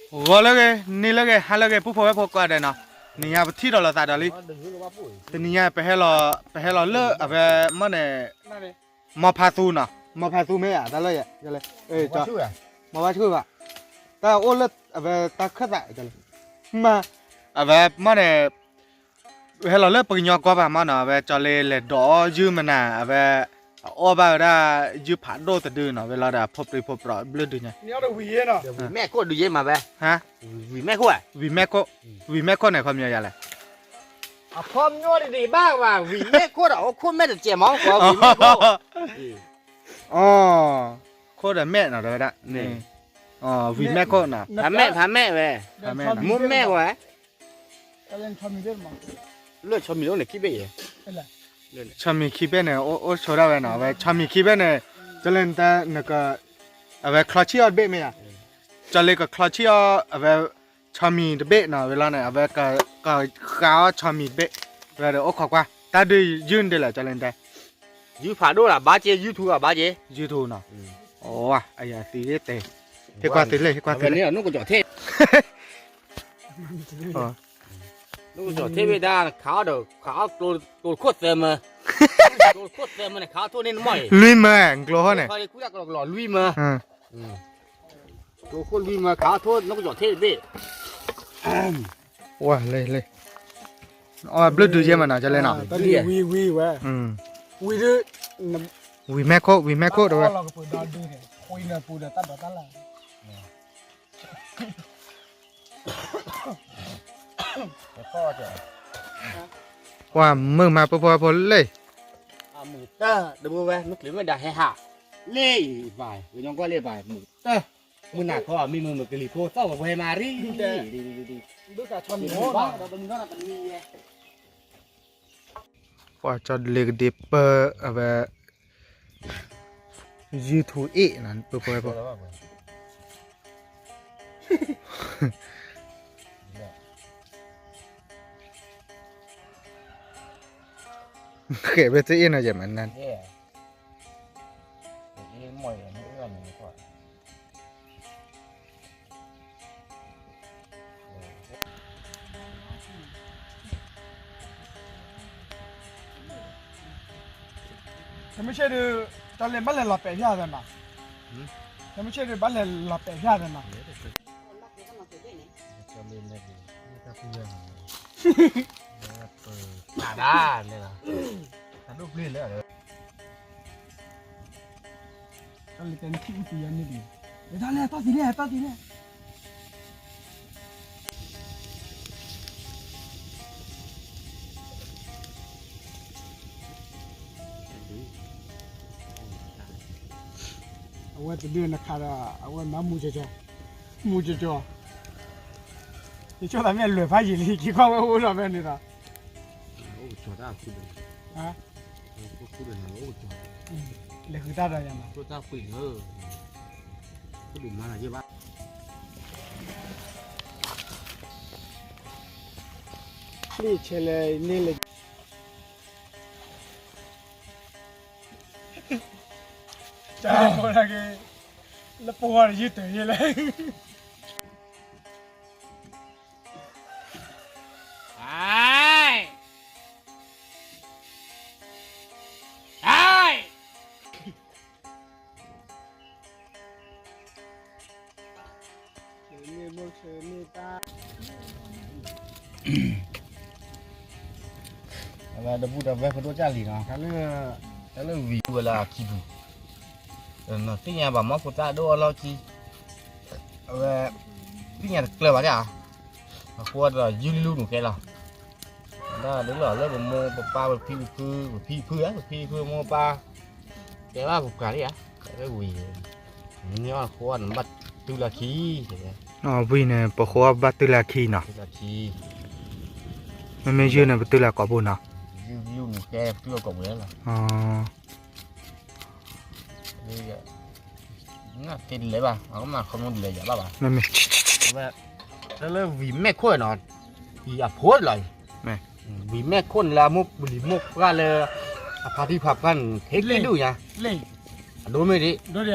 ဂီၤလၢအဂ့ၤ, နံၤလၢအဂ့ၤ, ဟါလၢအဂ့ၤ, ပုၢ်ဖိဝဲၢ်ဖိကိးဂၤဒဲးနီၤ, တနံၤညါပထံၣ်ဒီးလိာ်သးဒီးလံ. တနံၤညါပဟဲလီၤ, ပဟဲလီၤလၢအဝဲမ့ၢ်န့ၣ် မီဖးသူနီၤ, မီဖးသူမ့ၢ်ဧါ, တၢ်လၢယဲ, မီဖးသူဘၣ်, တၢ်အိၣ်လၢအဝဲတၢ်ခၢၣ်သး, မ့ၢ်, အဝဲမ့ၢ်န့ၣ် ဟဲလီၤလၢပကညီကီၢ်ဘၣ်မ့ၢ်နီၤ, အဝဲကၠီလ့လဲၤဒိးယုၢ်မနၤ, အဝဲ အီၣ်ဘၣ်ဝဲဒၣ်ယုၢ်ဖးဒိၣ်တဒုနီၤ, ဝဲလီၤဒီးဖိပြံဖိပြီဘျုးဒုညါ, ဝံၤမဲၢ်ခိၣ်ဒုးယဲမးဝဲ, ဟါ, ဝံၤမဲၢ်ခိၣ်, ဝံၤမဲၢ်ခိၣ်န့ၣ် အခီပညီယၤလဲၣ်, အခီပညီဒံးဘၣ်ဘၣ်, ဝံၤမဲၢ်ခိၣ်ဒီး အိၣ်ခိၣ်မဲၢ်တစဲးမး, ဝံၤမဲၢ်ခိၣ်, အီၤ, ခိၣ်ဒီးမဲၢ်နီၤ တဲဝဲဒၣ်, ဝံၤမဲၢ်ခိၣ်နီၤ, ဖးမဲၢ်, ဖးမဲၢ်ဝဲ, မိၢ်မဲၢ်ဝဲ လၢဆီမံၤန့ၣ် ခံဘ့ၣ်ယဲ, ဆီမံၤခံဘ့ၣ်န့ၣ် အိၣ်ဆိဒၣ်ဝဲနီၤ, အဝဲဆီမံၤခံဘ့ၣ်န့ၣ်, ကၠီလ့နတဲနက, အဝဲချီဆံၣ်အီၤတဘ့ၣ်မ့ၢ်ဧါ, ကၠီလ့ကချီဆံၣ်အီၤ, အဝဲ ဆီမံၤတဘ့ၣ်နီၤ, ဝဲလီၤန့ၣ် အဝဲကဃးအီၤဆီမံၤတဘ့ၣ်, ဝဲဒီးအိၣ်ခိးကွၢ်, တၢ်ဒုးယုၢ်နဒုးလဲၣ် ကၠီလ့နတဲ, ယုၢ်ဖးဒိၣ်လၢဘၣ်က့, ယုၢ်ထူဂၤဘၣ်က့, ယုၢ်ထူနီၤ, အဝဲ အယၤသံတဲ, ဟ့ၣ်ကွၢ်သ့လဲၣ်, ဟ့ၣ်ကွၢ်သ့လဲၣ်, နကကီၤထ့ၣ် နကကီၤထ့ၣ်ဝဲဒၣ် ခးအီၤဒီး ခးအီၤကျိတခိၣ်သၢမၢ, ကျိတခိၣ်သၢမၢန့ၣ် ခးအီၤထိၣ်န့ၢ်နမီၢ်အံၤ, လွံၢ်မၢ, ကျိဟီန့ၣ်, လွံၢ်မၢ, ကျိခိၣ်လွံၢ်မၢ ခးအီၤထိၣ်နကကီၤထ့ၣ်တဘ့ၣ်, ဝဲလၢ, အီၣ်ဘျုးဒုးယဲမးနီၤ ကၠီလ့နီၤ, ဝံၤဝဲ, ဝံၤဒုး, ဝံၤမဲၢ်ခိၣ်, ဝံၤမဲၢ်ခိၣ်တဲဝဲ ပှၤမုာ်မး ပဖိဝဲၢ်ဖိလံ, မုာ်တၢ်တဘိဝဲ မုၢ်ကျ့ၤမ့ၢ်ဒၣ်ဟဲဟး, လ့ၣ်ဘၣ်, ပညီကွၢ်လ့ၣ်ဘၣ်, မုာ်တၢ်, မုၢ်နၤခီ မံမုာ်မုာ်ကလံၤဖိသီၣ်ဝဲမးရံ, ပှၤကၠီလ့ကဒ့ပၢအဝဲ YouTube အ့ၣ်နီၤ ပဖိဝဲၢ်ဖိ, ဃဲးဝဲတအ့ၣ်နီၤ ယဲမးနၤ တမ့ၢ်ဆ့ၣ်ဒုး တၢ်လဲၤဘၣ်လဲၤလီၤပဲာ်ဖျါသးနီၤ, တမ့ၢ်ဆ့ၣ်ဒုး ဘၣ်လဲၤလီၤပဲာ်ဖျါသးနီၤ, တၢ်ဒၣ်လဲၤလီၤ, တၢ်ဒိၣ်ပျ့ၤလၢ တၢ်လၢတၢ်နထံၣ်အူတံယါန့ၣ်ဒံး, တၢ်လဲၣ် တၢ်သံလဲၣ် တၢ်သံလဲၣ်, အဝဲတဒုနခးဒီး အဝဲမၤမူကၠီကၠီ, မူကၠီကၠီ, ယဆိသးမ့ၢ်အလွဲၢ်ဖးယံာ်လံ က့ၤကွၢ်ဝဲအိၣ်လီၤဖဲန့ၣ်ဒီး အိၣ်ကၠီတၢ်ဖုဒိၣ်, လဲၤဃုတၢ်ဒီးယၤနီၤ, တၢ်ဖုဒိၣ်မးလီၤယဘၣ်, လံာ်ဆဲးလဲၤန့ၣ်လဲၤ တၢ်ဖိတၢ်ဂ့ၤ, လၢပဂီၢ်တယုၢ်တၢ်ယဲလဲၣ်, အဝဲတဘူၣ်တဝဲဖိဒိၣ်ကၢ်လံၤနီၤ, တၢ်လၢဝံၤဝဲလၢအခံပူၤ, သ့ၣ်ညါဘၣ်မီၢ်ဖိသၣ်ဒိၣ်အလီၢ်ခံ, အဝဲ သ့ၣ်ညါတကျၢၤဘၣ်ဒၣ်, အဃိဒီးယုၢ်လူနူာ်ကဲလီၤ, ဒၣ်ဒ်လီၤလၢပမိၢ်ပပၢ်ပဖံပဖု, ပဖံဖုဧါ ပဖံဖုမိၢ်ပၢ်, တဲဘၣ်ပပှၤလံဧါ, လၢဝံၤ, မ့ၢ်အဃိနဘၣ်တုၤလီၤခံ, ဝံၤန့ၣ် ပဃိဘၣ်တုၤလီၤခံနီၤ, မ့မ့ၢ်ယုၢ်န့ၣ် ပတုၤလီၤကိာ်ပူၤနီၤ, ယုၢ်လူနူာ်ကဲပတုၤလီၤကိာ်ပူၤလီၤ, တလဲၤဘၣ်, အကမၤခီမီဒ်လဲၣ်ယၤဘၣ်ဘၣ်, မ့မ့ၢ် တၢ်လၢဝံၤမဲၢ်ခိၣ်နီၤ, အံၤအဖိလီၤအံၤ, ဝံၤမဲၢ်ခိၣ်န့ၣ်လၢအမိၢ်ပလံၤမိၢ်ပှၢ်လၢ အဖါတံၢ်ဖါပှၢ်န့ၣ် ဟဲက့ၤဒိၣ်ညါ, အဒိမ့ၢ်ဒံး,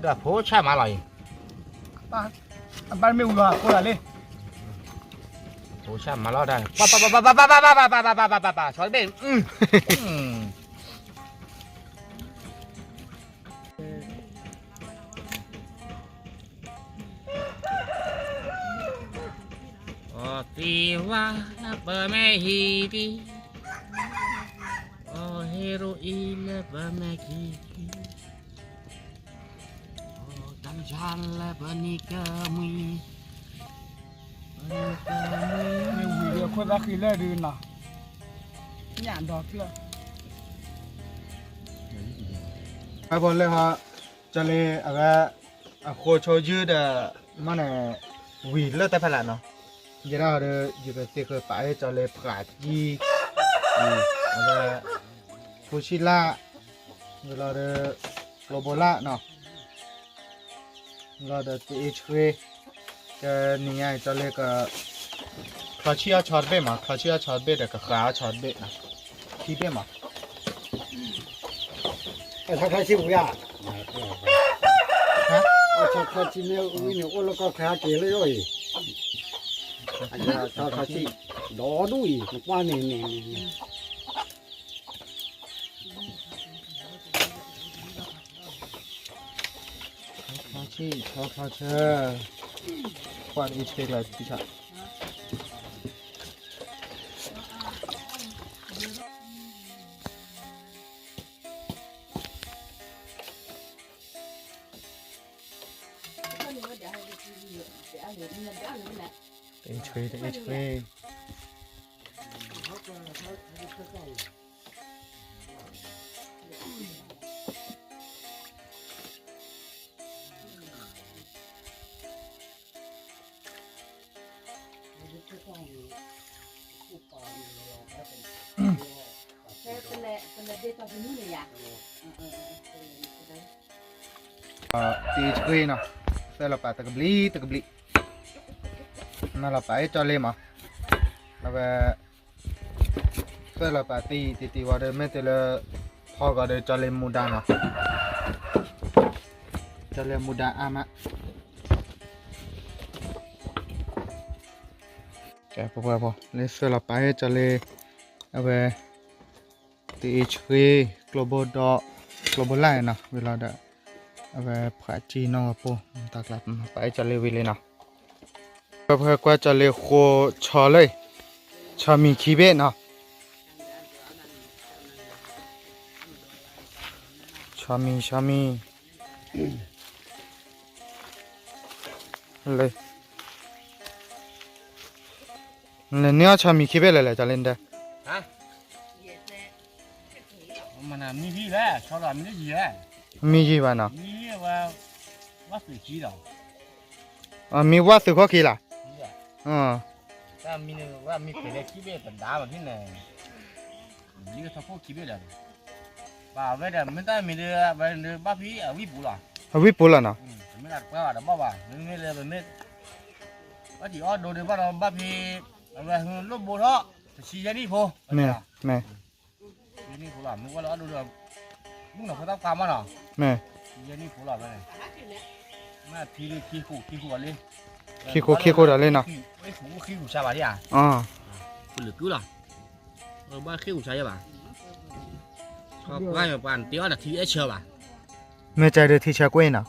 ဒ်ဖိဆၣ်မးလီၤအံၤ, အဘၣ်မ့ၢ်ဝံၤအဃိလီၤလံ, အိၣ်ဆၣ်မၤလီၤတၢ်, ပၢ်ပၢ်ပၢ်ပၢ်ပၢ်ပၢ်ပၢ်ပၢ်ပၢ်ပၢ်ပၢ်ပၢ်ပၢ်ပၢ် ဆီတဘ့ၣ်, အီသံဝါလၢပမဲာ်ဟံၣ်ဒံး, အီဟ့ရိအံၤလၢပမဲာ်ခံ, အီတၢ်လၢပနံၤကမှံ, မ့ၢ်ဝံၤဒီးခိၣ်သၣ်ဃံလၢဒုးနီၤ, ညၣ်ဒီဖျၢၣ်, ဟဲဘီလၢဟီ, ကၠီလ့အဝဲ, အဃိဆိယုၢ်ဒီး, မ့ၢ်န့ၣ်, ဝံၤလၢတၢ်ဖဲလၢ်နီၤ, ယဲဒၣ်ဒီး ယကသ့ဃုာ်ပာ်အ့ၣ်ကၠီလ့ဖှးကံ, အဝဲ, ဖိဆံလၢ်, ဝံၤလီၤဒီး, ကျိဘိလၢ်နီၤ, လီၤဒီးတအ့ၣ်ဆှ့, ကနံၤညါအံၤကၠီလ့က ချီဆံၣ်အီၣ်ဆီတဘ့ၣ်မး, ချီဆံၣ်အီၣ်ဆီတဘ့ၣ်ဒီးကဃးအီၣ်ဆီတဘ့ၣ်နီၤ, ခံဘ့ၣ်မး, အဆီချီဆံၣ်ဝံၤဧါ, အဆီချီဆံၣ်မ့ၢ်ဝံၤန့ၣ် အိၣ်လၢကီၢ်ချၢဟဲက့ၤလၢယအိၣ်အံၤ, အဆီချီဆံၣ်, ဒီဒူၣ်အံၤ နကွၢ်န့ၣ်န့ၣ်န့ၣ်န့ၣ် ဆီချီဆံၣ် ဆီချီဆံၣ်, ကွၢ်အ့ၣ်ဆှ့ကျါတံၢ်ဆၣ် တအ့ၣ်ဆှ့ တအ့ၣ်ဆှ့. တအ့ၣ်ဆှ့နီၤ, သၢလီၤပာ်တကဘျံးတကဘျံး, နလီၤပာ်အ့ၣ်ကၠီလ့မး, အဝဲ, သၢလီၤပာ်တံၢ်တံၢ်တံၢ်ဝံၤဒီး မ့ၢ်တုၤလၢ, ဖီဂီၤဒီးကၠီလ့မူဒါနီၤ, ကၠီလ့မူဒါအါမး, ကဲပှၤပှၤပှၤ လၢသၢလီၤပာ်အ့ၣ်ကၠီလ့, အဝဲ, တအ့ၣ်ဆှ့, ကျိဘိဒီး, ကျိဘိလၢ်နီၤ ဝံၤလီၤဒီး, အဝဲဖှးကံနီၢ်ဂီၤပိၢ် တၢ်ကျါပာ်အ့ၣ်ကၠီလ့ဝံၤလံနီၤ, ပှၤပှၤကွၢ်ကၠီလ့ဃိဆီလၢ, ဆီမံၤခံဘ့ၣ်နီၤ, ဆီမံၤ ဆီမံၤ, လၢ နန့ၢ်အီၣ်ဆီမံၤခံဘ့ၣ်လဲၣ်လဲၣ် ကၠီလ့နတဲ, မံၤယံၤဘၣ်နီၤ, မံၤဝၣ်သုးခိၣ်ခံလီၤ, အဝဲဒၣ်မ့ၢ်တၢ်မံၤဒီး အဝဲမ့ၢ်ပှဲၤလၢခံဘ့ၣ်တဒါဘၣ်ဖဲန့ၣ်, လံကထီခိၣ်ခံဘ့ၣ်ဒီး, ဘၣ်အဝဲဒီးမ့ၢ်တၢ်မံၤဒီး အဝဲဘၣ်ဖံးအဝံပူၤလီၤ, အဝံပူၤလီၤနီၤ, မ့ၢ်တၢ်တပှဲဘၣ်ဒီးဘၣ်ဘၣ်, မ့မ့ၢ်လၢပမ့ၢ်, အီၣ်တံၢ်အီၣ်ဒိးဒီးဘၣ်ဒီးဘၣ်ဖံး, အဝဲလိၣ်ဘိထီၣ်, တဆံယဲၢ်နံၣ်ဖိ, မ့ၢ်, မ့ၢ် ယဲၢ်နံၣ်ဖိလီၤ မ့ၢ်ဝဲလၢအီၣ်ဒိးဒီး, မုၣ်နီၤဖိသၣ်ခွါမးနီၤ, မ့ၢ်, ယဲၢ်နံၣ်ဖိလီၤဖဲန့ၣ်, မ့ၢ်ဖံးလၢခံဃိးခံဃိးလံ, ခံဃိးခံဃိးဒီးလံနီၤ, အိၣ်ဃူအိၣ်ဃံဃူဆါဘၣ်ဒံဧါ, ပလုာ်ကုလီၤ, ဘၣ်ဃံဃူဆါယဲၢ်ဘၣ်, ပှၤပှၤနတ့အီၣ်ဒီးထံအဲၣ်ဆၢဘၣ်, မ့ၢ်ကဲဒီးထံဆၢကွ့ၢ်နီၤ,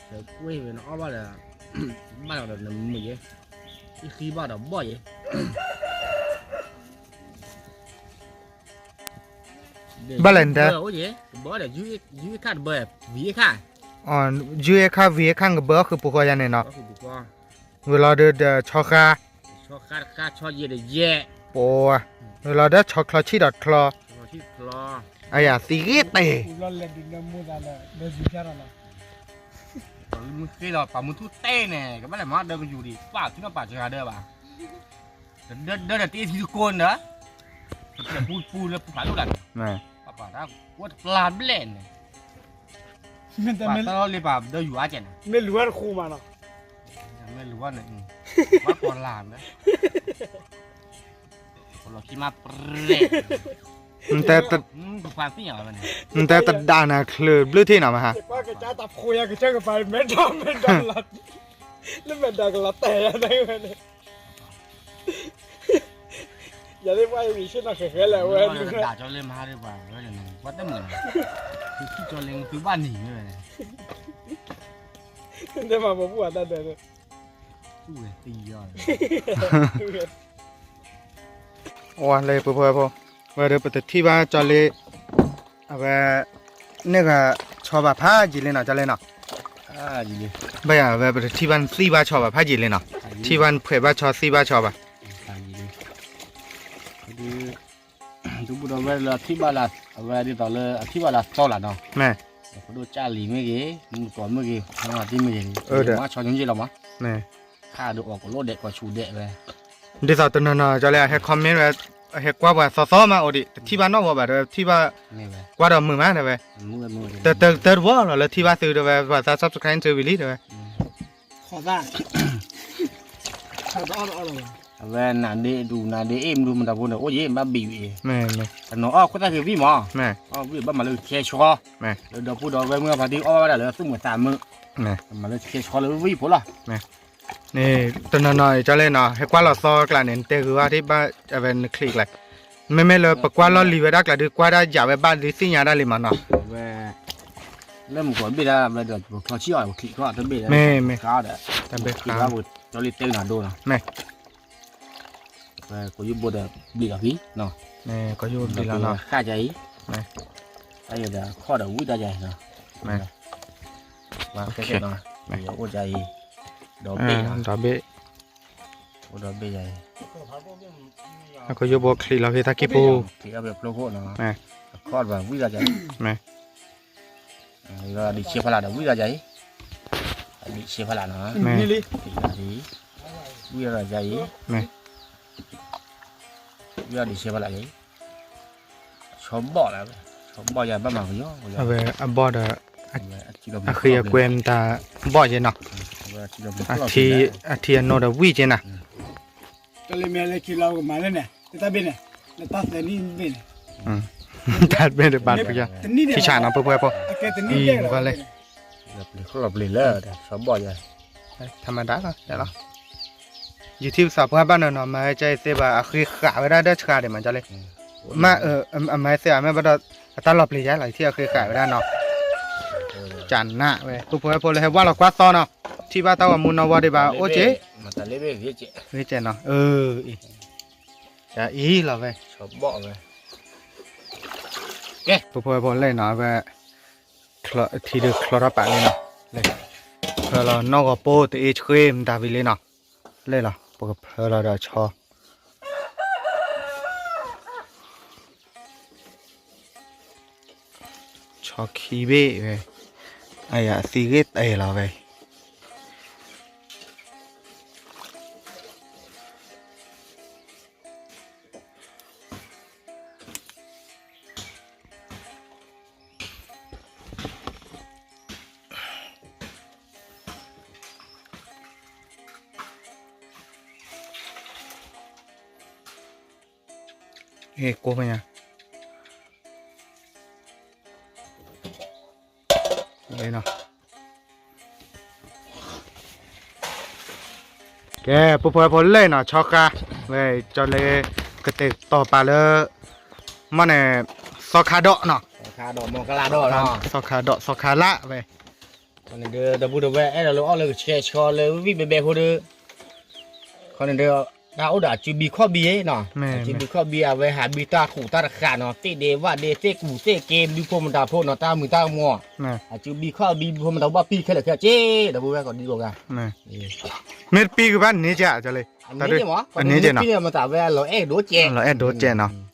ဆၢကွ့ၢ်ဝဲနအီၣ်ဘၣ်ဒီး, ဘၣ်ဒီးနမုာ်ယဲ, ဃံဘၣ်ဒီးဘီၣ်ယဲ ဘၣ်လဲၣ်နတဲ, ယုၢ်အခါတဘၢ, ဝံၤအခါ, ယုၢ်အခါဝံၤအခါ နကဘၢအီၣ်ဃုာ်ပူၤဃီယၤန့ၣ်နီၤ, ဝံၤလီၤဒီးဒီးဆီဃါ, ဆီဃါတခါဆီယဲၢ်ဒီးယဲၢ်, ပှၤ, ဝံၤလီၤဒီးဆီချီဆံၣ်ဒီးချီ, အယၤသံဂ့ၢ်တဲာ် ပှၤမုၢ်ထူၣ်တဲန့ၣ် ကဘၣ်လဲၤမၤဒၢကယူၤဒံး ပာ်ထူၣ်နီၢ်ပာ်စှၤဒၢဘၣ်, ဒၢဒၢဒီးတ့ထံတကိးန့ၣ်, ပူပူလၢပူဖးဒိၣ်လၢ်န့ၣ်, ပှၤပှၤတၢ်အိၣ်တပျၢ်ဘျဲၣ်န့ၣ်, ပှၤတၢ်လီၢ်လံပာ်ဒၢယူၤအါကဲန့ၣ်, မ့ၢ်လူၤဝဲတဃိမးနီၤ, မ့ၢ်လူၤဝဲန့ၣ်, ပှၤကီၤလၤန့ၣ်, ပလီၤခံမးပြဲၢ် နတဲတဒၣ်နၤချုးဘျုးထံနီၤမဟါ, လၢမဲာ်ဒၣ်ကလီၤတဲာ်ယၤန့ၣ်ဝဲန့ၣ်, ယၤသ့ၣ်ပှၢ်အံၤ ယဆ့ၣ်နီၤဃဲးဃဲးလၢအဝဲန့ၣ်, ဒၣ်ကၠီလ့မဟါဒ်ပှၤဝဲန့ၣ် ပှၤတမုာ်န့ၣ်, သုထံၣ်ကၠီလ့သုဘၣ်နံၤမ့ၢ်ဝဲန့ၣ်, တဲမၤပိာ်ပှၢ်တၢ်ဒၢးန့ၣ်, သူၣ်ဝဲသံလီၤ, ဝဲလၢပှဲၤဖိ, ဝဲဒီးပတထံၣ်ဘၣ်ကၠီလ့, အဝဲ, န့ၢ်ဂၤ, ဆီဘၣ်ဖးယံာ်လံနီၤ ကၠီလ့နီၤ, ဘၣ်ယၤဝဲပတထံၣ်ဘၣ်နသံၣ်ဘၣ်ဆီဘၣ်ဖးယံာ်လံနီၤ, ထံၣ်ဘၣ်နဖှဲးဘၣ်ဆီသံၣ်ဘၣ်ဆီဘၣ် ဒ်သိးလၢအထံၣ်ဘၣ်လၢ, အဝဲဒ်သိးလၢအထံၣ်ဘၣ်လၢအသီလီၤနီၤ, ပဒိၣ်ကၢ်လံၤမ့ၢ်ဂ့ၤ, မုၢ်ကီၤမ့ၢ်ဂ့ၤ, မၤသံမ့ၢ်ဂ့ၤ, မၤဆီညိၣ်ယ့ၣ်လီၤမး, ခါဒီးအီၣ်ကလိၣ်ဒဲးကီၢ်ဆူၣ်ဒဲးဝဲ, ဒ်သိးတနီၤနီၤကၠီလ့ အဟဲ comment ဝဲ, အဟဲကွၢ်ပှၤသီသီမးအိၣ်ဒံး တထံၣ်ဘၣ်နီၣ်ဝဲဘၣ်တဲဝဲ ထံၣ်ဘၣ်, ကွၢ်ဒီးမုာ်မးတဲဝဲ, တတၢတဘီလီၤလၢထံၣ်ဘၣ်သုတဲဝဲ ပှၤသး subscribe သုဝံၤလံတဲဝဲ အဝဲနၤဒ့ဒူၣ်နၤဒ့အ့ၣ်မနုၤမတၤဖိန့ၣ် အိၣ်ယံၤဘၣ်ဘံၣ်ဝံၤအံၤ, တနီၤအီၣ်ခိၣ်သၣ်က့ၤဝံၣ်မး, အီၣ်ဝံၣ်ဘၣ်မၤလၢကဆဲးဆီ, လၢဒီပုၢ်ဒီဝဲၢ်မုၢ်အဖါတံၢ်အီၣ်ဘၣ်ဝဲဒၣ်လၢသူၣ်မုာ်သးမုာ်, မၤလၢကဆဲးဆီလၢဝံၣ်ဖိလီၤ. န့ၣ်, တနီၤနီၤကၠီလ့နီၤ ဟဲကွၢ်လီၤသီကျါန့ၣ် နတဲဂုာ်ဘၣ်ထံၣ်ဘၣ်, အဝဲနချံးကျါ, မ့မ့ၢ်လၢပကွၢ်လီၢ်လံၤဝဲဒၣ်ကျါဒုး ကွၢ်ဒၣ်ယၤဝဲဘၣ်ဒုးသ့ၣ်ညါဒၣ်လံမးနီၤ, ဝဲ, လၢမုၢ်ကီၤဘ့ၣ်ဒၣ်ဝဲဒီးပချီဆံၣ်အီၤပချံးခီၣ်တဘ့ၣ်, မ့ၢ်, တဘ့ၣ်ခါ, ကၠီလ့တဲနၤဒိနီၤ, မ့ၢ် ဝဲကယုၢ်ဘိဒီးဘျံးလီၤဖံ, ကယုၢ်ဘိဘျံးလီၤနီၤ, ဃၣ်ယၤအံၤ, တၢ်ယဲဒီးခီၣ်ဒီးဝံၣ်တၢ်ယၤအံၤနီၤ, အိၣ်ယၤအံၤ, ဒီဘ့ၣ်, အိၣ်ဒီဘ့ၣ်ယၤအံၤ, ကယုၢ်ဘိချံးလီၤဖံတၢ်ကံၢ်ပူၤ, ခီၣ်ဒီးဝံၣ်တၢ်ယၤအံၤ, ဒံးဆဲးဖးလၢ်ဒီးဝံၣ်တၢ်ယၤအံၤ, ဒံးဆဲးဖးလၢ်နီၤ, ဝံၣ်တၢ်ယၤအံၤ, ဝံၣ်တၢ်ဒံးဆဲးဖးလၢ်အံၤ, ဆီဘီၣ်လၢ, ဆီဘီၣ်ယၤဘၣ်မၤကယီကယီ, အဝဲအဘီၣ်ဒီး, အဃံအကွဲမတၤဘီၣ်ယဲနီၤ, အထံအနိဒီးဝံၣ်က့နၤ တၢ်လၢမဲာ်လၢခံလီၤကမၤလၢန့ၣ်, လၢတၢ်သဲနံၣ်ဘ့ၣ်န့ၣ်, တၢ်ဘ့ၣ်တဘၣ်တပယီၤ, ထံဆးနီၤ ပှဲၤဖိ, အံၤ, လၢပျ့ၤလၢ, ဆီဘီၣ်ယၤ, ထမဒါလီၤ, ယထံၣ်ပသးပှၢ်ဘၣ်နီၤနီၤ မၤဝဲကဲအံၤသ့ဘၣ် အဃ့ဃာ်ဝဲဒၣ်ဒီးဆှါဒံးမးကၠီလံ, မ့ၢ်, အမၤသ့အမ့ၢ်ဘၣ်ဒီး, အတၢ်လီၤပျံၤယၤလီၤ ယထံၣ်အဃ့ဃာ်ဝဲဒၣ်နီၤ, ကနးဝဲ ပှဲၤဖိဝဲဖိလၢဟဲဝဲလီၤကွၢ်သီနီၤ, ထံၣ်ဘၣ်တၢ်ဂီၤမူနီၤဝီဒံးဘၣ် အိၣ်က့, ဂ့ၤကဲနီၤ, အၢ, အံၤလီၤဝဲ, ပှဲၤဖိဝဲဖိလဲၣ်နီၤ အဝဲ, ထံဒုးချီထီၣ်ပာ်လံနီၤ, ဖၢလီၤနီၢ်ဂီၤပိၢ်တအ့ၣ်ဆှ့မတၤဝံၤလံနီၤ, လဲၣ်လီၤ ပကဖၢလီၤဒီးဆီ ဆီခံဘ့ၣ်ဝဲ, အယၤအသံဂ့ၢ်တဲလီၤဝဲ ကိၢ်ဖဲညါ, ကဲ ပှဲၤဖိဝဲဖိလဲၣ်နီၤ ဆီဃါ, ဝဲ ကၠီလ့ ကတဲာ်ကတီၤပာ်လၢ မ့ၢ်န့ၣ် သီခါဒီးနီၤ, သီခါဒီး သီခါလၢဝဲ ဒီပုၢ်ဒီဝဲၢ်အဲၣ်ဒိးလၢအီၣ်လၢကဆှဲကဆှီလၢဝံၣ်ဘဲဘဲဖိဒီး, ခီန့ၣ်ဒီး တၢ်အိၣ်ဒီးအစုဘံခီၣ်ဘံနီၤ, အစုဘံခီၣ်ဘံ အဝဲဟးဘံတၢ်ခူးတၢ်တဃာ်နီၤ သ့ၣ်ဒ့ဝၣ်ဒ့သ့ၣ်ကူၣ်သ့ၣ်က့ ဘုဖိမတၤဖိနီၤ တၢ်မုာ်တၢ်မီၤ, အစုဘံခီၣ်ဘံ ဘုဖိမတၤဘၣ်ပံၢ်ခဲလၢာ်ခဲဆ့ ဒီပုၢ်ဝဲၢ်ကိးဒံကိးဂၤ, မ့ၢ်တပံၢ်ကဘၣ်န့ၢ်ကဲ အကၠီလ့, အန့ၢ်ကဲမး အန့ၢ်ကဲနီၤ မတၤဝဲလီၤအဲၣ်ဒိးကဲ, လီၤအဲၣ်ဒိးကဲနီၤ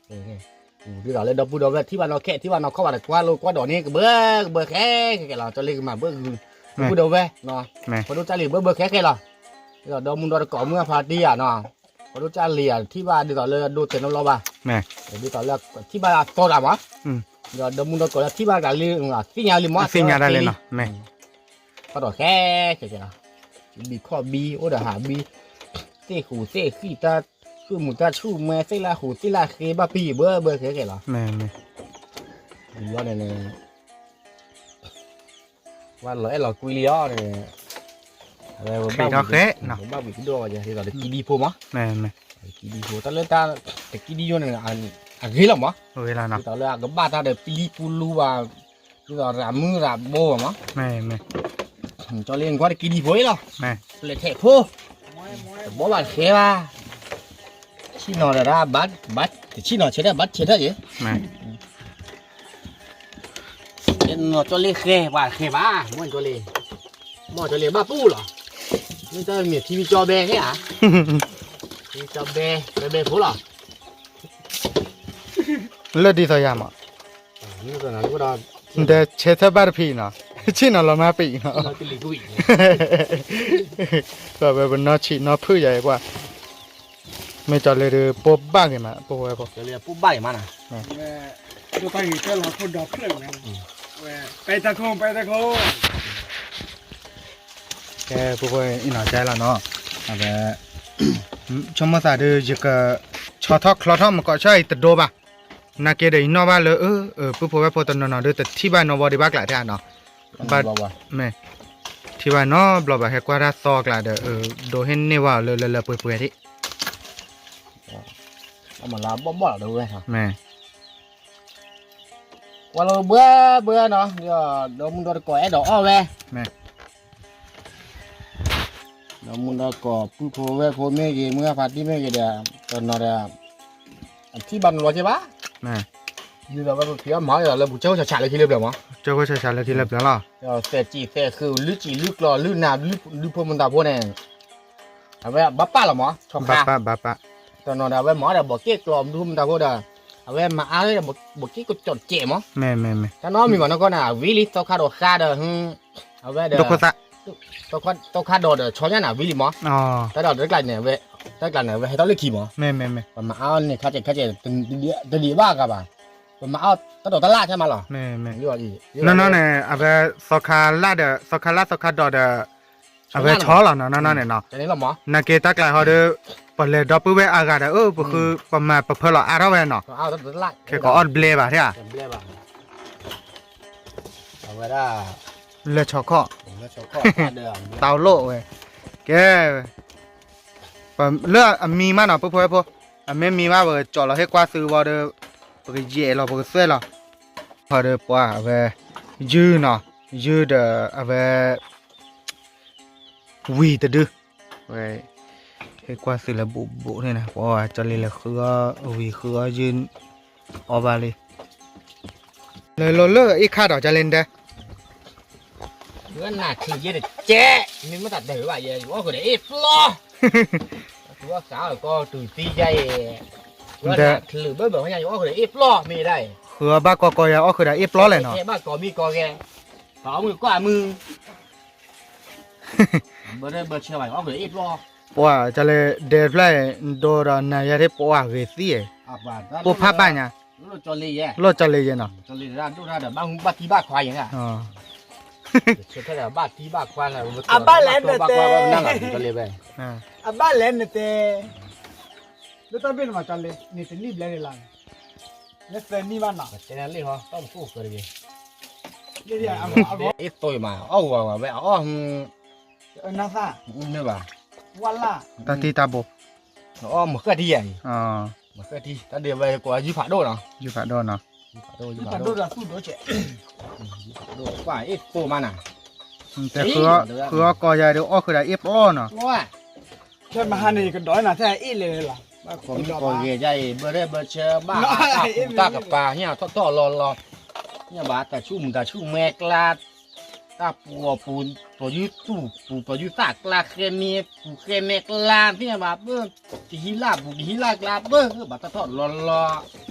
ဒ်သိးလၢဒီပုၢ်ဒီဝဲၢ်ထံၣ်ဘၣ်နီၢ်ခဲထံၣ်ဘၣ်နီၢ်ခီၣ်ဘၣ်ဒီးကွၢ်လိကွၢ်ဒိးန့ၣ် ကဘၢကဘၢဃဲဃဲလီၤ ကၠီလ့ကမၤဘၢဂုာ်, ဒီပုၢ်ဒီဝဲၢ်, ပဒိၣ်ကၢ်လံၤဘၢဘၢဃဲဃဲလီၤ, ဒီးဒီမူဒီတကိးမုၢ်အဖါတံၢ်ဧါနီၤ, ပဒိၣ်ကၢ်လံၤဧါ ထံၣ်ဘၣ်ဒ်သိးလၢဒိတဲာ်နီတဘျီဘၣ်, ဒ်သိးလၢထံၣ်ဘၣ်အသီတၢ်မး, ဒီးဒီမူဒီကိးလၢထံၣ်ဘၣ်တၢ်လံ သ့ၣ်ညါလံမး သ့ၣ်ညါတၢ်လံနီၤ, ခီၣ်ဒီးဃဲဃဲဃဲလီၤ, ဘံခီၣ်ဘံ အိၣ်ဒီးဟးဘံ, သ့ၣ်ဃူသ့ၣ်ဃံၣ်တၢ် ဆူၣ်မူၤတၢ်ဆူၣ်မဲသ့ၣ်လၢဟူးသ့ၣ်လၢဃ့ဘၣ်ပံၢ်ဘၢဘၢဃဲဃဲလီၤ. မ့ၢ်မ့ၢ် ဒ်န့ၣ် ပှၤလီၤအဲၣ်လီၤကွံလံအီၤန့ၣ် အဝဲဝဲဘၣ်ဝံၤကဒီး ဒ်သိးတကံဒံဖိမး, မ့ၢ်မ့ၢ် တကံဒံဖိ တၢ်လၢတၢ် တကံဒံယိန့ၣ် အဂ့ၤလီၤမး, ဒ်သိးလၢအကဘၣ်တၢ်ဒီးပလံပူလူဘၣ်, ဒ်သိးရးမုၢ်ရးဘိဘၣ်မး, မ့ၢ်မ့ၢ် ကၠီလ့နကွၢ်တကံဒံဖိအံၤလီၤ, ပလဲၤထဲးဖိ, တဘီဘၣ်တဃဲဘၣ်, ဆ့ၣ်နီၤဒီး တဆ့ၣ်နီၤဆဲးတၢ်ဘၣ်ဆဲးတၢ်ယဲ နီၤကၠီလ့ဃဲ ပှၤဃဲဘၣ်, မ့ၢ်ကၠီလ့, မ့ၢ်ကၠီလ့ဘၣ်ပူၣ်လီၤ, မ့ၢ်တၢ်မ့ၢ်ထံမ့ၢ်ကၠီဘဲဟဲဧါ, ထံမ့ၢ်ကၠီဘဲ ဘဲဘဲဖိလီၤ, လၢဒ်သိးယၤမး, ဒီးဆဲးထၢၣ်ဘၣ်တဖံးနီၤ, ဆ့ၣ်နီၤလီၤမါပံးနီၤ, ပဝဲပနီၢ်ဆံးနီၢ်ဖုၣ်ယၤအံၤပှၤ, မ့ၢ်ကၠီလ့ဒီး ပိၢ်ဘၣ်ဂ့ၤမး ပိၢ်ဝဲဖိ, ပိၢ်ဘၣ်ဂ့ၤမးနီၤ ဒိၣ်တၢ်ဂ့ၤကၢၢ်လီၤခိၣ်ဒီဖျၢၣ်ဝဲ, ပဲတၢ်ခိၣ် ပဲတၢ်ခိၣ်, ကဲ ပှၤအံၤနီၤ ကဲလီၤနီၤ, အဝဲ ဆိကမိၣ်သးဒီး ယက ဆီထီၣ်ချီထီၣ်မကီးဆၢအံၤတဒိဘၣ်, နာ်က့ဒီး ယနီၣ်ဘၣ်လၢ ပုၢ်ဖိဝဲၢ်ဖိတနီၤနီၤဒီး တထံၣ်ဘၣ်နီတဘျီဒံးဘၣ်ကျါထဲနီၤ, မ့ၢ် ထံၣ်ဘၣ်နီတဘျီဘၣ် ဟဲကွၢ်တၢ်သီကျါဒီး ဒိးဟ့ၣ်န့ၢ်ဝဲအီၤလၢလၢလၢပှဲၤပှဲၤဒံး မ့ၢ် ကွၢ်လီၤဘှဲဘှဲနီၤ, ဒီးမူဒီတကိးအဲၣ်ဒိးအီၣ်ဝဲ, ဒီးမူဒီကိး ပုၢ်ဖိဝဲၢ်ဖိမ့ၢ်ဂ့ၤ မုၢ်ဂၢ်ဖါတံၢ်မ့ၢ်ဂ့ၤဒီး တနီၤဒီး အထံၣ်ဘၣ်နီတဘျီက့ဘၣ်, ဒ်သိးဝဲပဖံးအီၣ်မၤအီၣ်ဒီးလၢပူၤ ကၠိခိၣ်ဆးဆးလၢခံလၢပျၢၤမး, ကၠိခိၣ်ဆးဆးလၢခံလၢပျၢၤလီၤ, သဲးစံးသဲးဃုာ် လုၢ်စံးလုၢ်ကျီၢ် လုၢ်နၤ လုၢ်ဖိမုၢ်တၢ်ဖိန့ၣ် အဝဲဘၣ်ပာ်လီၤမး ဆီခါ, တနီၤဒီးအဝဲမၤအီၣ်ဒီး ဘီးက့ၣ်ကျီၢ် လုၢ်ဖိမုၢ်တၢ်ဖိဒီး အဝဲမၤအါဒီး ဘီးက့ၣ်ကစီၣ်စဲးမး, မ့ၢ်မ့ၢ်မ့ၢ် တၢ်နီတမံၤဘၣ်နီၢ်ကီၢ်န့ၣ် အဝံၤလံ သီခါဒီးဃါဒီး အဝဲဒီး သီခါဒီးဒီးဆီညါန့ၣ် အဝံၤလံမး, တၢ်ဒီးတကျးန့ၣ် တၢ်ကျးန့ၣ် အဝဲဟဲထီၣ်လၢခံမး, မ့ၢ်မ့ၢ်မ့ၢ် ပမၤအါန့ၢ်ခါစဲးခါစဲး တဒံးဘၣ်အဂၤဘၣ်, ပမၤအါတၢ်ဒိးတလၢ်ထဲမးလီၤ, မ့ၢ်မ့ၢ် နီၢ်နီၢ်န့ၣ် အဝဲသီခါလၢ်ဒီး သီခါလၢ်သီခါဒီးဒီး အဝဲဆီလီၤနီၤ နီၢ်နီၢ်န့ၣ်နီၤ, နာ်က့တၢ်ကျးဟီဒီး ပလဲၤဒီပုၢ်ဝဲၢ်အါဂၤဒီး အၢ ပဃု ပမၤပဖၢလီၤအါထီၣ်ဝဲနီၤ, ခဲကအီၣ်တဘျဲဘၣ်ထဲဧါ, အဝဲဒၣ် လဲၤဆီခီၣ် တၢ်လိၣ်ဝဲ, ကဲ လၢအမံမးနီၤ ပုၢ်ဖိဝဲၢ်ဖိ, အမ့ၢ်မံဘၣ် ပကကၠီလီၤဟ့ၣ်ကွၢ်သုဝံၤဒီး ပကယဲၢ်လီၤ ပကသွဲၣ်လီၤ, ဟီဒီးပှၤအဝဲ ယုၢ်နီၤ, ယုၢ်ဒီးအဝဲ ဝံၤတဒု, ဝဲ ဟ့ၣ်ကွၢ်သုလၢဘူးဘူးန့ၣ် ပှၤကၠီလ့လၢဃုအီၣ်ဝံၤဃုအီၣ်ယုၢ် အီၣ်ဘၣ်လံ, လၢလီၤလၢအ့ၣ်ခါဒီးကၠီလ့ဒဲ နနၢ်ချုးယဲတကဲး မ့ၢ်မ့ၢ်တၢ်ဒၢးဘၣ်ယဲ ယအီၣ်ဃုာ်ဒီးအ့ၣ်ပျီ, တုၤအီၣ်စးအီၣ်ကီတုၤသံယဲအံၤ, နချုးဘၢဘၢဟီညါ ယအီၣ်ဃုာ်ဒီးအ့ၣ်ပျီမ့ၢ်ဒၣ်အံၤ, ဃုအီၣ်ဘၣ်ကီကီယဲ အီၣ်ဃုာ်ဒီးအ့ၣ်ပျီလဲၣ်နီၤ, ဘၣ်ကီမံကီဂဲၤ, ဘၣ်အီၣ်မုၢ်ကီၢ်အမုၢ် ဘၢဘၢဆၢဘၣ် အီၣ်ဃုာ်ဒီးအ့ၣ်ပျီ, ပှၤကၠီလ့ဒဲဖျၢၣ်အံၤ ဒိဒီးနၤယဲထံၣ်ပှၤဂ့ၤသံအံၤ, ပိၢ်ဖးဘၣ်ညါ, လိၣ်ကၠီလ့ယဲနီၤ, အဘၣ်လဲၣ်နတဲ, အဘၣ်လဲၣ်နတဲ, လၢတၢ်ဘ့ၣ်နမၤကၠီလ့ နတလံၣ်ဘျဲန့ၣ်လီၤ, လၢသၢနံၣ်ဘၣ်နီၤ, အ့ၣ်တိမး အီၣ်ဝဲဝဲ အအီၣ် နသၣ် မ့ၢ်ဘၣ် ဝါလၢ် တၢ်တံၢ်တၢ်ဘိ အီၣ်မုၢ်ဃၢၣ်ထံယၤအံၤ မုၢ်ဃၢၣ်ထံ တၢ်ဒုးဝဲကိးယုၢ်ဖးဒိၣ်နီၤ ယုၢ်ဖးဒိၣ်နီၤ ယုၢ်ဖးဒိၣ် ယုၢ်ဖးဒိၣ် ကွၢ်အ့ၣ်တိမးနၤ ဃုအီၣ်ကီၢ်ယၤဒီးအီၣ်ဃုာ်ဒီးအ့ၣ်ပျီနီၤ ခဲမဟါန့ၣ် ယကဒိးနၤထဲအ့ၣ်လဲၣ်လီၤ ဘၣ်ကိးမံကိးဂဲၤယၤအံၤ ဘၢရဲၣ်ဘၢဆၢ ဘၣ်တၢ်ကပၤ ညၣ်ထီၣ်ထီၣ်လီၤလီၤ ညၣ်ဘၣ်တၢ်ဆူၣ်မုၢ်တၢ်ဆူၣ်မဲကျါ တၢ်ပူၤအီၤပူၤ ပယုၢ်သူၣ်ပူၤ ပယုၢ်သၣ်ကျါ ဃဲမ့ၢ်ပူၤ ဃဲမဲကျါ သ့ၣ်ညါဘၣ်ပၢ ကဟံးလၢ်ပူၤ ကဟံးလၢ်ကျါပၢ ဘၣ်တၢ်ထီၣ်လီၤလီၤ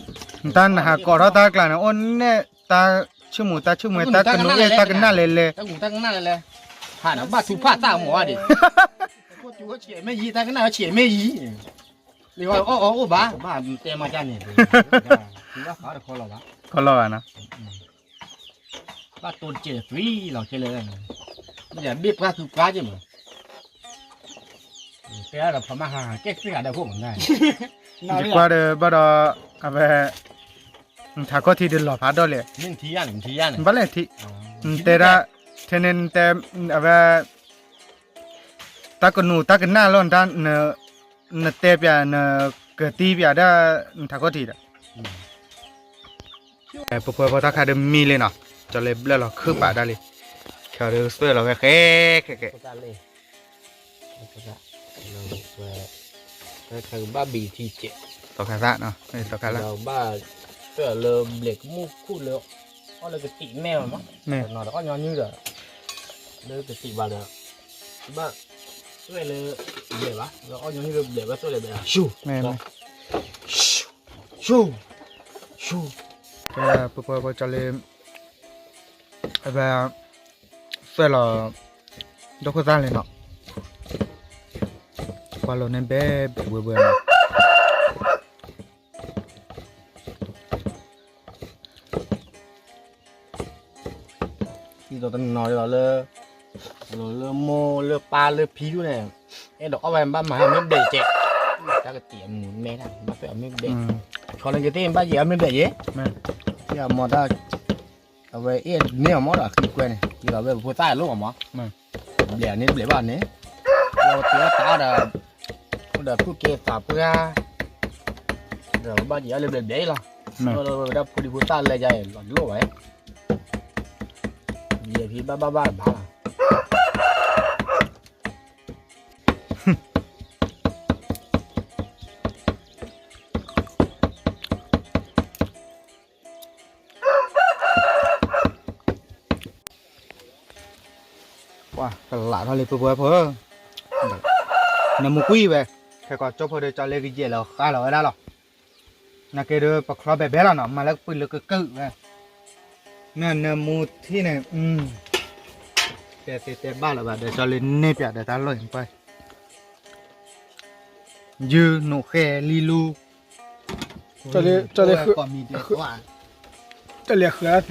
တၢ်နဟးကိးထီၣ်တၢ်ကျါန့ၣ် အိၣ်နဲၣ်တၢ်ဆူၣ်မုၢ်တၢ်ဆူၣ်မဲ တၢ်ကနိးအ့ၣ် တၢ်ကနၣ်လဲၤလဲၤ တၢ်ကနၣ်လဲၤလဲၤ ဟးဒီးဘၣ်ထူဖးသၣ်မီၤဒံး ဆဲးမ့ၢ်ယံၤ တၢ်ကနၣ်ဆဲးမ့ၢ်ယံၤ လၢအီၣ်အီၣ်အိၣ်ဘၣ် ဘၣ်တဲမၤတၢ်န့ၣ် ခီလီၤဘၣ်နီၤ ဘၣ်တိတကဲးသွံလီၤခဲလၢာ် မ့ၢ်ဘ့ၣ်ပှၢ်သူပှၢ်က့မး တဲဒီးဖီမါဟါကဲသ့ဂၤဒီးဖိမုၣ်နၤ, ယကွၢ်ဒီးဘၣ်ဒီး အဝဲ နထးခီၣ်ထံးဒီးလီၤဖးဒိၣ်လဲၣ်, မ့ၢ်နထံၣ်ယါန့ၣ် နထံၣ်ယါန့ၣ် ဘၣ်လဲၣ်ထံၣ်, နတဲဒၣ် ထဲန့ၣ်နတဲ အဝဲ တၢ်ကနူးတၢ်ကနၣ်လီၤ နတဲပျး နကတံပျးဒၣ် နထးခီၣ်ထံးဒီး ပပှဲၤဖိတၢ်ခါဒီးမံလံနီၤ, ကၠီလ့ဘျၢၣ်လီၤခုၣ်ပာ်ဒၣ်လံ, ခဲအံၤဒီးသွဲၣ်လီၤဝဲဃဲ ခဲခဲ ဝဲခဲကဘၣ်ဘံထံကဲး, သီခါသၣ်နီၤ, သီခါလၢ ဘၣ်သွဲၣ်လၢဘျဲးကမူၣ်ခူၣ်လၢ အီၣ်လၢကတံာ်မဲၢ်မး, နီၤဒီးအီၣ်ညီနုၢ်ဒီး လၢကတံာ်ဘၣ်ဒီး ဘၣ်သွဲၣ်လၢဘျဲးဘၣ်, လၢအီၣ်ညီနုၢ်လၢဘျဲးဘၣ်သွဲၣ်လၢဘျဲး ရှူၣ် ရှူၣ် ပပှဲၤပှဲၤကၠီလ့ အဝဲ သွဲၣ်လီၤ ဒီခိၣ်သၣ်လံနီၤ, ကွၢ်လိာ်န့ၣ်ဘဲဘဲဝဲဝဲနီၤ, ဒ်သိးတနီၤလၢ လၢမိၢ်လၢပၢ်လၢဖံဒူၣ်န့ၣ် အဲၣ်ဒိးအီၣ်ဝဲဘၣ်မၤဟဲမ့ၢ်ဘျဲးကဲး, တၢ်ကတံာ်အမူၤမဲဒၣ် ဘၣ်သွဲၣ်အီၤမ့ၢ်ဘျဲး, ဆီလၢကသ့ၣ်ဘၣ်ယဲၢ်အီၤမ့ၢ်ဘျဲးယဲၢ်, မ့ၢ်အမၤတၢ် အဝဲအဲၣ်န့ၢ်အီၤမးဒီးအဃံကွဲန့ၣ် ဒ်သိးဝဲပဖိသၣ်အလိၣ်အီၤမး, ဘျဲးန့ၣ်ဘျဲးဘၣ်န့ၣ်, လီၤတ့ၢ်တၢ်ဒီး အိၣ်ဒီးဖုၣ်က့သးပှၢ် ဒီးဘၣ်ယဲၢ်အီၤလၢဘျဲးဘျဲးလီၤ, ဒ်ဖိဒံဖိသၣ်လဲၤယါအံၤလီၤလိၣ်ဝဲ, ယဲၢ်ဖံဘၣ်ဘၣ်ဘၣ်ဘၣ်လီၤ ပှၤကလးထီၣ်လံပပှဲၤဖိဧၢ, နမူကွံာ်ဝဲ, ခဲကီးကၠိဖိဒီးကၠီလ့ကယဲၢ်လီၤဃါလီၤဝဲဒၣ်လီၤ, နာ်က့ဒီးပချီဘဲဘဲလီၤနီၤ မၤလၢကပုၢ်လၢကကုၢ်ဝဲ, နနမူထံၣ်န့ၣ်, တဲသ့တဲဘၣ်လၢၤဘၣ်ဒီးကၠီလ့န့ၢ်ပၠးဒီးတၢ်လီၢ်အံၤပှဲၤ ယုၢ်နိၣ်ဃဲလံလူ, ကၠီလ့ဃုအသ့ယဲၢ်နီၤ, ဃုအသ့ယဲၢ်နီၤ,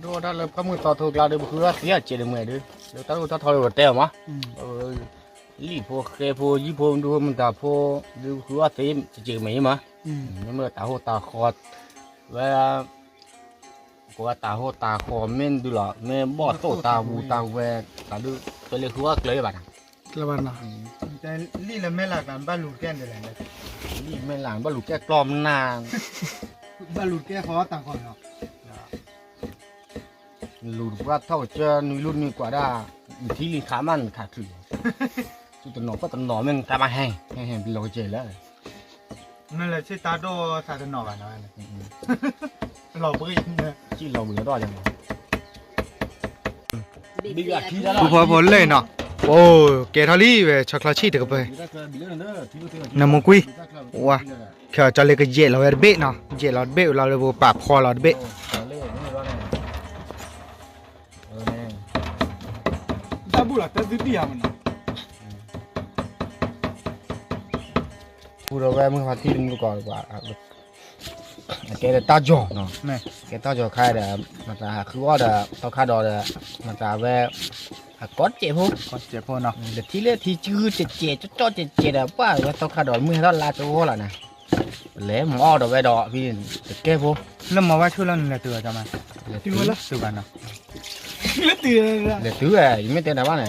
ဒိၣ်ဒၣ်လၢပှၢ်မုၢ်သီထိကျါဒီး ပဃုအသ့အစဲးတမုာ်ဒုး, လၢတၢ်လိၣ်တၢ်ထီလၢပတဲမး, လံၣ်ဖိဃဲဖိ ယုၢ်ဖိ ဒူဖိမတၤဖိ, ဒုးဃုအသ့စဲးမုာ်မး, မ့မ့ၢ်တၢ်ဟိတၢ်ဃီ, ဝဲ ပဝဲတၢ်ဟိတၢ်ဃီမ့ၢ်ဒုးလီၤ မ့ၢ်ဘီၣ်သိၣ်တၢ်ဝူတၢ်ဝဲၤ, တၢ်ဒုး ကၠီလ့ဃုအကျၢၤဘၣ်နီၤ, ကျၢၤဘၣ်နီၤ, လံၣ်လၢမဲၢ်လးကျါ ဘၣ်လူၤကဲဒ်လဲၣ်, လံၣ်မဲၢ်လး ဘၣ်လူၤကဲကျီမနၤ, ဘၣ်လူၤကဲဃီတၢ်ဃီနီၤ, လူၤတပှၢ်ထီၣ်ကစၢၢ် နွံလူၢ်နွံကွၢ်ဒၣ်, နထံလံၤခးမးနခးချုး, သုတနီၤပှၢ်တနီၤမ့ၢ်နတၢ်မၤဟဲ, ဟဲဟဲလီၤကစဲးလၢ မ့ၢ်လၢဆ့တၢ်ဒိၣ်သးတနီၤဘၣ်နီၤ, လီၤဘှံး, လီၤဘှံးဒီး, ပူဖိဖိလၢနီၤ, အိၣ်ကဲထီၣ်လံဝဲ ဆီချီဆံၣ်တကပၤ, နမူကွံာ်, ဝါ, ခဲကၠီလ့ကယဲၢ်လီၤဝဲတဘ့ၣ်နီၤ, ယဲၢ်လီၤတဘ့ၣ်ဝဲလီၤလၢပပာ်ဖီလီၤတဘ့ၣ် တၢ်ဘူၣ်လီၤတၢ်သုတံၢ်ဧါမနီၤ, ဘူၣ်ဒီးဝဲမုၢ်ဟီထံတမူတကီး, အကဲဒီးတၢ်ကၠီၤနီၤ, ကဲတၢ်ကၠီၤခါဒီး, မတၤဟးဃုအီၣ်ဒီး သီခါဒီးဒီး, မတၤဝဲ, အကိးတစဲးဖိ, တထံၣ်လၢထံစုကစဲးကစဲး ကၠီကစဲးဒီး ပှၢ်ဝဲသီခါဒီးမုၢ်ဟဲထီၣ်လါတဝီလီၤန့ၣ်, လဲၤမၤအီၣ်ဒီးဝဲဒီးဖံန့ၣ်, တကဲဖိ, လၢမၤဝဲဆူၣ်လီၤန့ၣ် လဲၤတုၤဝဲကၠီမး, လဲၤတုၤဝဲလီၤ, တုၤဘၣ်နီၤ, လဲၤတုၤဝဲ ယမ့ၢ်တဲနၤဘၣ်န့ၣ်,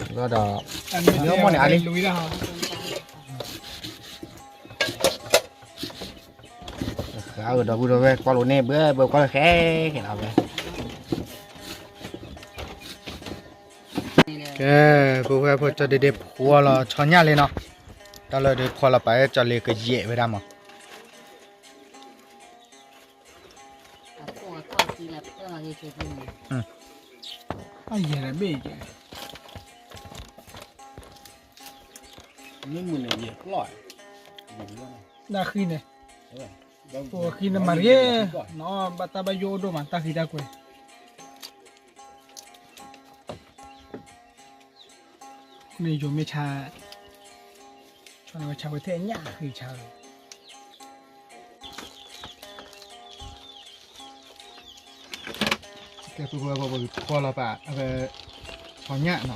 ဒီး, မ့ၢ်အီၣ်မီၢ်န့ၣ်အါလံ ဃာ်အီၤဒီပုၢ်ဒီဝဲၢ်ကွၢ်လိာ်န့ၣ် ဘှဲဘှဲကွၢ်လၢဃဲဃဲလီၤဝဲ, ကဲ, ပဝဲဖိကၠီဒ့ဒ့ဖှီလီၤဆီညၣ်လံနီၤ, တၢ်လၢဒ့ဖှီလီၤပာ်ကၠီလ့ကယဲၢ်ဝဲဒၣ်မး, အယဲၢ်ဘ့ၣ်ကဲ, မ့ၢ်မုၢ်န့ၣ်ယဲၢ်ကျီၢ်, တၢ်ဃံန့ၣ်, ပဃံန့ၣ်မၤရ့, နီၢ်ဘၣ်တၢ်ဘၣ်ယိၣ်အိၣ်ဒိၣ်မး တၢ်ဃံတၢ်ကွဲၤ, မ့ၢ်ယိၤမ့ၢ်ဆါ, ဆီန့ၣ်ဝဲဆါဝဲထဲညၣ်ဃံဆါလီၤ, ကဲ ပှၤပှၤပှၤပှၤ ဖီလီၤပာ် အဝဲ ဆီညၣ်နီၤ,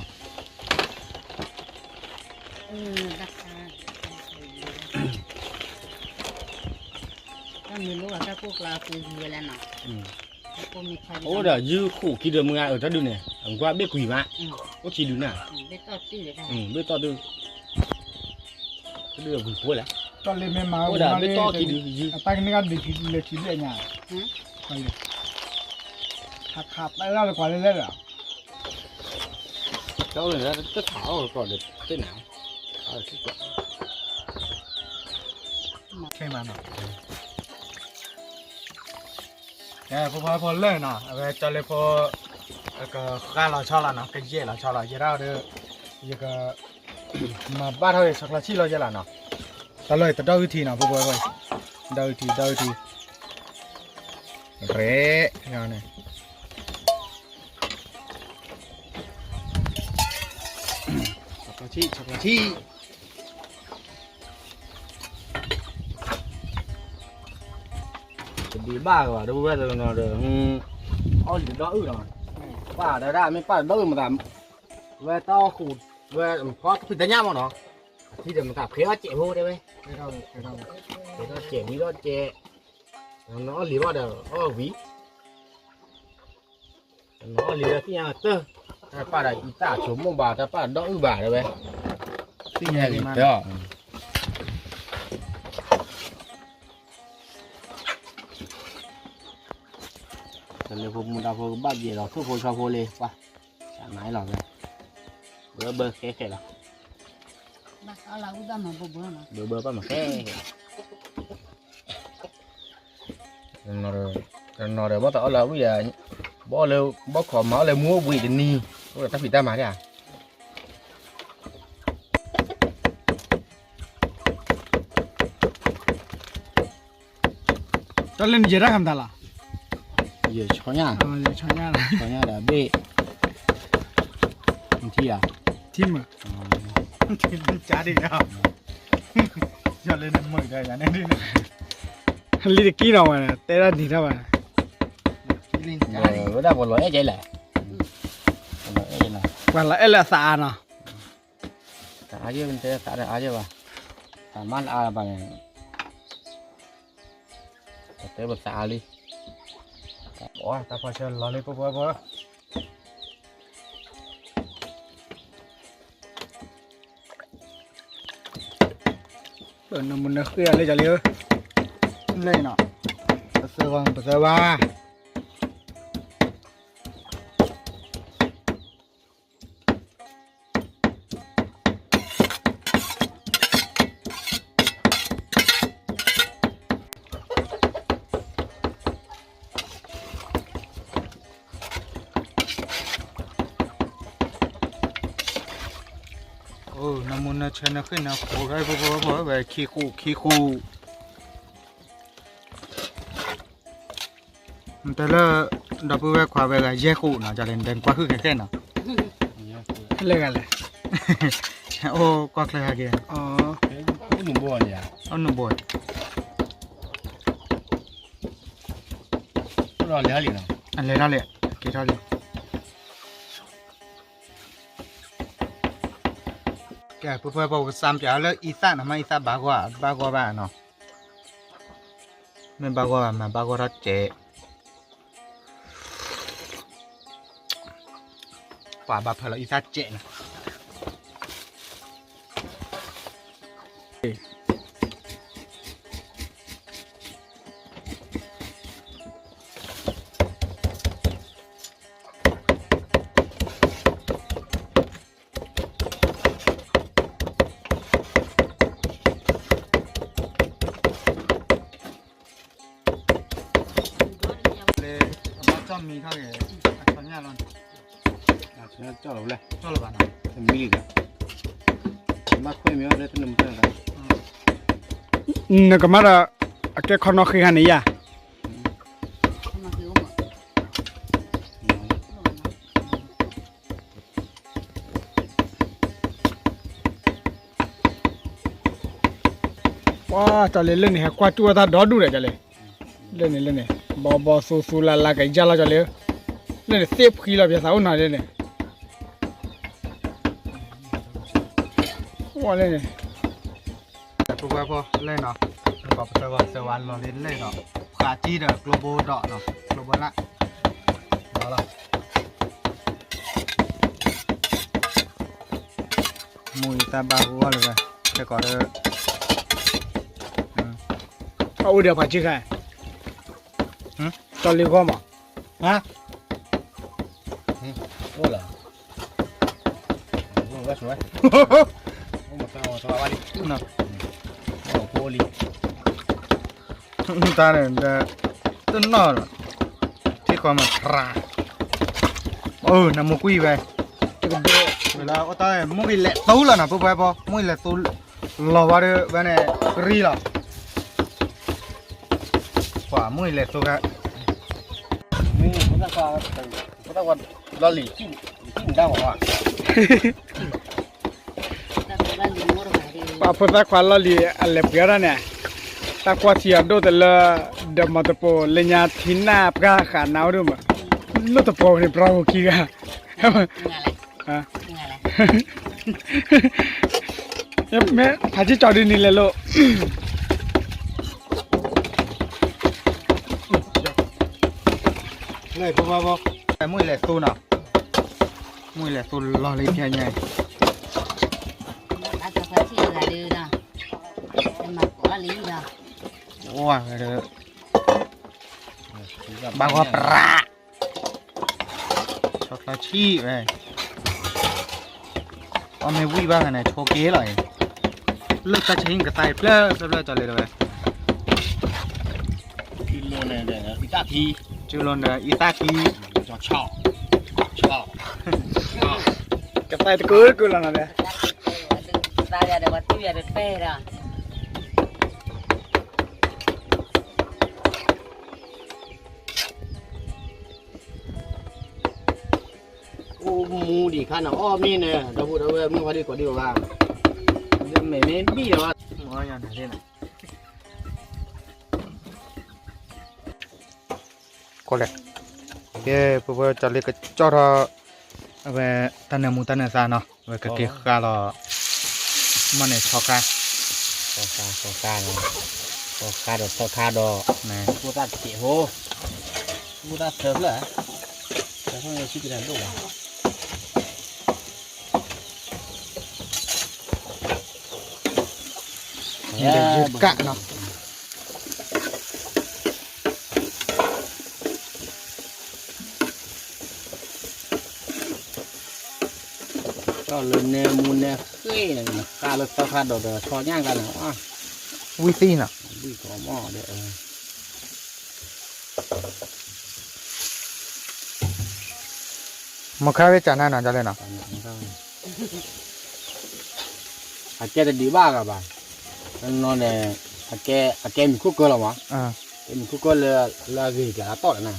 တၢ်မ့ၢ်လိၣ်ဘၣ်တၢ်ကိၢ်ကျါ အပူၤဝံၤဝဲလဲၣ်နီၤ, အိၣ်ဒီးယုၢ်ခိၣ်ခံဒုးမုၢ်ဂၤအၢတၢ်ဒုးန့ၣ် အကွၢ်ဘ့ၣ်ကွံာ်မး, အိၣ်ခံဒုးနၤ, ဘ့ၣ်တီၢ်တု, တၢ်ဒုးဝံၤဖိလဲၣ်, တၢ်လၢမ့ၢ်မၤအိၣ်ဒီးဘ့ၣ်တီၢ်ခံဒုးယုၢ်, အတၢ်ကန့ၢ်ကဒုးလၢခံဒုးအညါ, ခးခးတၢ်လၢကွၢ်လဲၣ်လဲၣ်ဒီး ကၠီလၢတခးအီၣ်ကီးဒီးသ့ၣ်နၤ, ခဲမးနီၤ, ကဲ ဖိဖိဖိလၢနီၤ အဝဲကၠီလၢဖိ, ကဃါလီၤဆီလီၤနီၤ ကယဲၢ်လီၤဆီလီၤ ယဲၢ်ဒၣ်ဒီး, ယက မၤဘၣ်ထီၣ်က့ၤဆီချီဆံၣ်လီၤယဲၢ်လီၤနီၤ, တၢ်လီၢ်အံၤတဒီၣ်အုၣ်ထံနီၤ ဖိဖိဖိ, ဒီၣ်အုၣ်ထံ ဒီၣ်အုၣ်ထံ, ရဲၣ်န့ၣ် ဆီချီဆံၣ် ဆီချီဆံၣ် တဒံးဘၣ်ကဘၣ် ဒီပုၢ်ဝဲၢ်တနီၤဒီး, အီၣ်လံတဒီအုၣ်လီၤ, ပၢ်ဒီးဒၣ်မ့ၢ်ပၢ်တဒီအုၣ်မသး, ဝဲတၢ်အီၣ်ဃူး, ဝဲဖီတဖံးတညၣ်မ့ၢ်နီၤ, အထံဒီးမသးဖဲအီၣ်စဲးဖိတဲဝဲ, ဖဲအီၣ်စဲးဝံၤဒီးစဲး, အီၣ်လံဘၣ်ဒီးအီၣ်ဝံၤ နီၢ်လံဒီးသ့ၣ်ညါကတၢၢ်, တၢ်ပၢ်ဒီးအံသၣ်ဆိကမိၣ်ဘၣ် တၢ်ပၢ်ဒီးအုၣ်ဘၣ်တဲဝဲ, သ့ၣ်ညါဂ့ၤတၢၢ်, တၢ်လၢဖိမူဒါဖိကဘၣ်ယဲၢ်လီၤ ထိၣ်ဖိဆီဖိလံ, ပှၤ, တၢ်နါအံၤလီၤဝဲ, ဘၢဘၢဃဲဃဲလီၤ, ဘၢဘၢဘၣ်မၤဃဲဃဲ တနီၤဒီး ဘၣ်သးအီၣ်လၢအဝံၣ်ဒီး, ဘၣ်အီၣ်လၢ, ဘၣ်ခိးမၤအီၣ်လၢမူအိၣ်ဘှံးတနံၤ, အိၣ်ဒီးတၢ်ဖံးတၢ်မၤဒၣ်ဧါ, တၢ်လၢနယဲၢ်တၢ်ခါမတၤလီၤ, ယဲၢ်ဆီညၣ်, ဆီညၣ်ဒီးဘ့ၣ်, နထံၣ်ဧါ, ထံၣ်မး, ကၢ်ဒံး, ယလၢနမုာ်ဒီးယၤန့ၣ် လံတက့ၢ်ဒီးဝဲ တဲဒၣ်နံၤထီၣ်ဝဲ, ဝဲဒၣ်ပှၤလီၤအဲၣ်ကဲလဲၣ်, ပှၤလီၤအဲၣ်လၢအသးအါနီၤ, သးအါယဲၢ် တဲသးဒီးအါယဲၢ်ဘၣ်, သးမါလၢအါဘၣ်န့ၣ်, တဲပသးအါလံ, တၢ်ဖီၣ်ဆၢလီၤလံ ဖိဖိဖိ ပနမုၢ်နဃ့အလၢကလံဧၢ, လၢနီၤ, ပသၢဝါ ပသၢဝါ, အိၣ် နမူနဆၢနဃ့ၢ်နဃိးဂၤ ဖိဖိဖိ ဝဲခံဃိး ခံဃိး, နတဲလၢ ဒီပုၢ်ဝဲၢ်ခွါဝဲဂၤယဲၢ်ဃိးနီၤ ကလဲၣ် နတဲနကွၢ်ဃုာ်ခဲခဲနီၤ, လဲၣ်ဂၤလဲၣ်, အိၣ်ကွၢ်ချၢဟဲက့ၤ, အိၣ်နူဘိ, အိၣ်နူဘိ, လဲၤထီၣ်လံ, က့ၤထီၣ်လံ. ကဲ ပှၤပှၤပှၤကစၢ်ပျးလၢအံသၣ်နီၤ မ့ၢ်အံသၣ်ဘၣ်ဂီၢ် ဘၣ်ဂီၢ်ဘၣ်နီၤ, မ့ၢ်ဘၣ်ဂီၢ်ဘၣ် မၤဘၣ်ဂီၢ်ထီၣ်စဲး, ပှၤဘၣ်ဖၢလီၤအံသၣ်စဲးနီၤ. လၢ အဘၣ်ကၠီၣ်မံထီၣ်က့ၤ အဆီညၣ်လီၤန့ၣ်, ကၠီၣ်လီၤဝဲလဲၣ်, ကၠီၣ်လီၤဘၣ်နီၤ, တမံလံဒီး, ဘၣ်ခွဲးမံလၢတနံၤမတၢၢ်ဒီး, နကမၣ်ဒီး အကဲခီနီၣ်ဃ့ခါန့ၣ်ယၤ. ပှၤကၠီလ့လၢန့ၣ် ဟဲကွၢ်တူၢ်ဝဲတၢ်ဒီဒူၣ်ဒီးကၠီလ့, လၢန့ၣ်လၢန့ၣ် ဘီဘီသူသူလၢ်လၢ်ကယၢ်လီၤကၠီလ့ဧၢ. လၢန့ၣ်သ့ၣ်ဖှံလီၤ ပှၤသးအိၣ်နီၤလၢန့ၣ်, အိၣ်လၢန့ၣ်, ပှၤဖိလဲၣ်နီၤ, ပှၤပသၢဂီၤသၢဝါလီၤလံလဲၣ်နီၤ, ဃာ်ကံဒီးကျိဘိဒီးနီၤ, ကျိဘိနၢ်, လီၤလီၤ, မူအံၤတၢ်ဘၣ်ဂီၢ်လၢၤဝဲ, ခဲကိးလၢ, အအိၣ်ဒီးပှၤကံၢ်ခါ, ကၠီလ့ဂီၢ်မး, ဟါ, အိၣ်လီၤ, အိၣ်လီၤ, အိၣ်လီၤ, တၢ်န့ၣ်, တနီၣ်လီၤ, ထံၣ်ဃီမးဖြး, အိၣ်နမိၢ်ကွံာ်ဝဲ, တကဒိၣ်, ဝဲလၢအိၣ်တၢ် မူဂံၢ်လဲၤသူလီၤနီၤ ပှၤပှၤပှၤ မူဂံၢ်လဲၤသူ, လီၤဝဲဒီးဝဲန့ၣ်, ကရံလီၤ, ပှၤမူဂံၢ်လဲၤသူခါ, လီၤလံၤ, ပှၤဖိသၣ်ခွါလီၢ်လံၤအလဲၤပှဲၤဒၣ်န့ၣ်, တၢ်ကွၢ်ထံအဒိၣ်တလၢ, ဒီးမၤတပိာ်လၢညါထံနၢ်ပှၢ်ဃာ်နၤဝဲဒၣ်မး, လၢတပိာ်န့ၣ် ပှၤဂိၤခံဂၤ, မ့ၢ်ဖးဆံကၠီဒုးနံၤလဲၤလိာ်, မူဂံၢ်လဲၤသူနီၤ, မူဂံၢ်လဲၤသူလီၤလံဖဲညါ, အိၣ်ဝဲဒီး, ဘၣ်ဂီၢ်ပြး, ဆီချီဆံၣ်ဝဲ, အီၣ်မ့ၢ်ဝံၣ်ဘၣ်ဖဲန့ၣ် ဆိက့လီၤအံၤ, လၢတၢ်ဆံကသါအံၤဖျၢၣ်ဖျၢၣ်ဖျၢၣ်ကၠီလ့ဒီးဝဲ, ကၠီလ့ဒီးအံသၣ်ခံ, ကသါတကိးကိးလီၤနီၤ, အိၣ်မူဒံးခါန့ၣ် အီၣ်မ့ၢ်န့ၣ် ဒီပုၢ်ဒီဝဲၢ် မုၢ်ဝါဒံးကိးဒံးဘၣ်, မ့ၢ်မ့ၢ်ဘံၣ်လီၤ, ကဲ ပဝဲကၠီလ့ကကၠီထီၣ်, အဝဲ, တၢ်နၢမူတၢ်နၢသါနီၤ အဝဲကက့ၤဃါလီၤ, မ့ၢ်န့ၣ်ဆီဃါ, ဆီဃါ, ဆီဃါ, ဆီဃါဒီးဆီခါဒီး, ဖိသၣ်တကဲးဖိ, ဖိသၣ်သၢဖျၢၣ်, သၢဖျၢၣ်န့ၣ်ဆံးကတၢၢ်ဒိၣ်ဘၣ် ယကနီၤ, တၢ်လၢနဲမူနဲဃ့န့ၣ် နဃါလၢသီခါဒီးဒီးဆီညၣ်ကါန့ၣ်, ဝံၣ်သံနီၤ, ဝံၣ်ကီမီၣ်ဒီး မခါဝဲကနၣ်နီၤ ဒ်လဲၣ်နီၤ, အကဲတဒံးဘၣ်ဂၤဘၣ်, တနီၤန့ၣ်, အကဲမံၤခိၣ်ကၢလီၤမး, ကဲမံၤခိၣ်ကၢလၢအဂ့ၤကလးတီၢ်လီၤနၤ, ဒ်သိးန့ၣ်,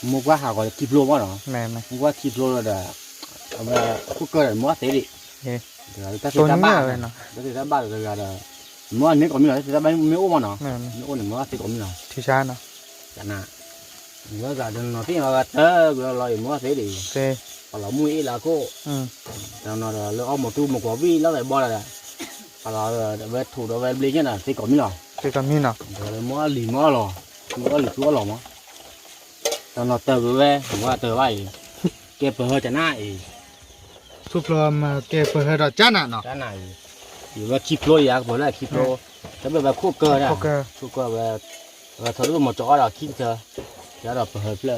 မိၢ်ပှၢ်ဟးဂီၤလၢခံဖျိမးနီၤ, မိၢ်ပှၢ်ခံဖျိလီၤဒီး, အဝဲခိၣ်ကၢဒီးမိၢ်သ့ဒံး, တၢ်သ့တၢ်ဘၣ်, တၢ်သ့တၢ်ဘၣ်တဂၤဒီး, မိၢ်န့ၢ်ကိးမံၤလီၤ တၢ်သ့တၢ်ဘၣ်မ့ၢ်အိၣ်မးနီၤ, မ့ၢ်အိၣ်န့ၣ် မိၢ်သ့ကိးမံၤလီၤ, ထံဆါနီၤ, ကနၣ်, လၢဂၤဒီးနီၤသ့ၣ်နီၤဂၤတၢ်ကလီၤအံၤ မိၢ်သ့ဒံး, ပှၤလီၤမုၢ်အ့ၣ်လၢအခိၣ်, တနီၤဒီးလၢအီၣ်မိၢ်တူမိၢ်ကီၤဝံၣ်လီၤဝဲဘီလီၤဒီး, ပှၤလီၤဒီးဝဲထိးဒီးဝဲဘျ့ညါဒီးသ့ကိးမံၤလီၤ, သ့ကိးမံၤနီၤ, ဒီးလၢမိၢ်အီၣ်လံၤမိၢ်အီၣ်လီၤ, မိၢ်အီၣ်လံၤသူအီၣ်လီၤမး, တနီၤတၢ်ကဝဲ မိၢ်တၢ်ဘၣ်အံၤ, ကဲပဟၢကနၣ်အံၤ ထူၣ်ဖျိမၤကဲပဟၢဒီးကနၣ်နီၤ, ကနၣ်အံၤ, ယဝဲခံဖျိယၤကပၢၤလၢခံဖျိ, တဘၣ်ဝဲခိၣ်ကၢ, ခိၣ်ကၢ, ဝဲထီဒိၣ်မီၤကၠီအီၣ်ဒီးခံကတၢၢ်, ယၤဒီးပဟၢဖျၢၣ်,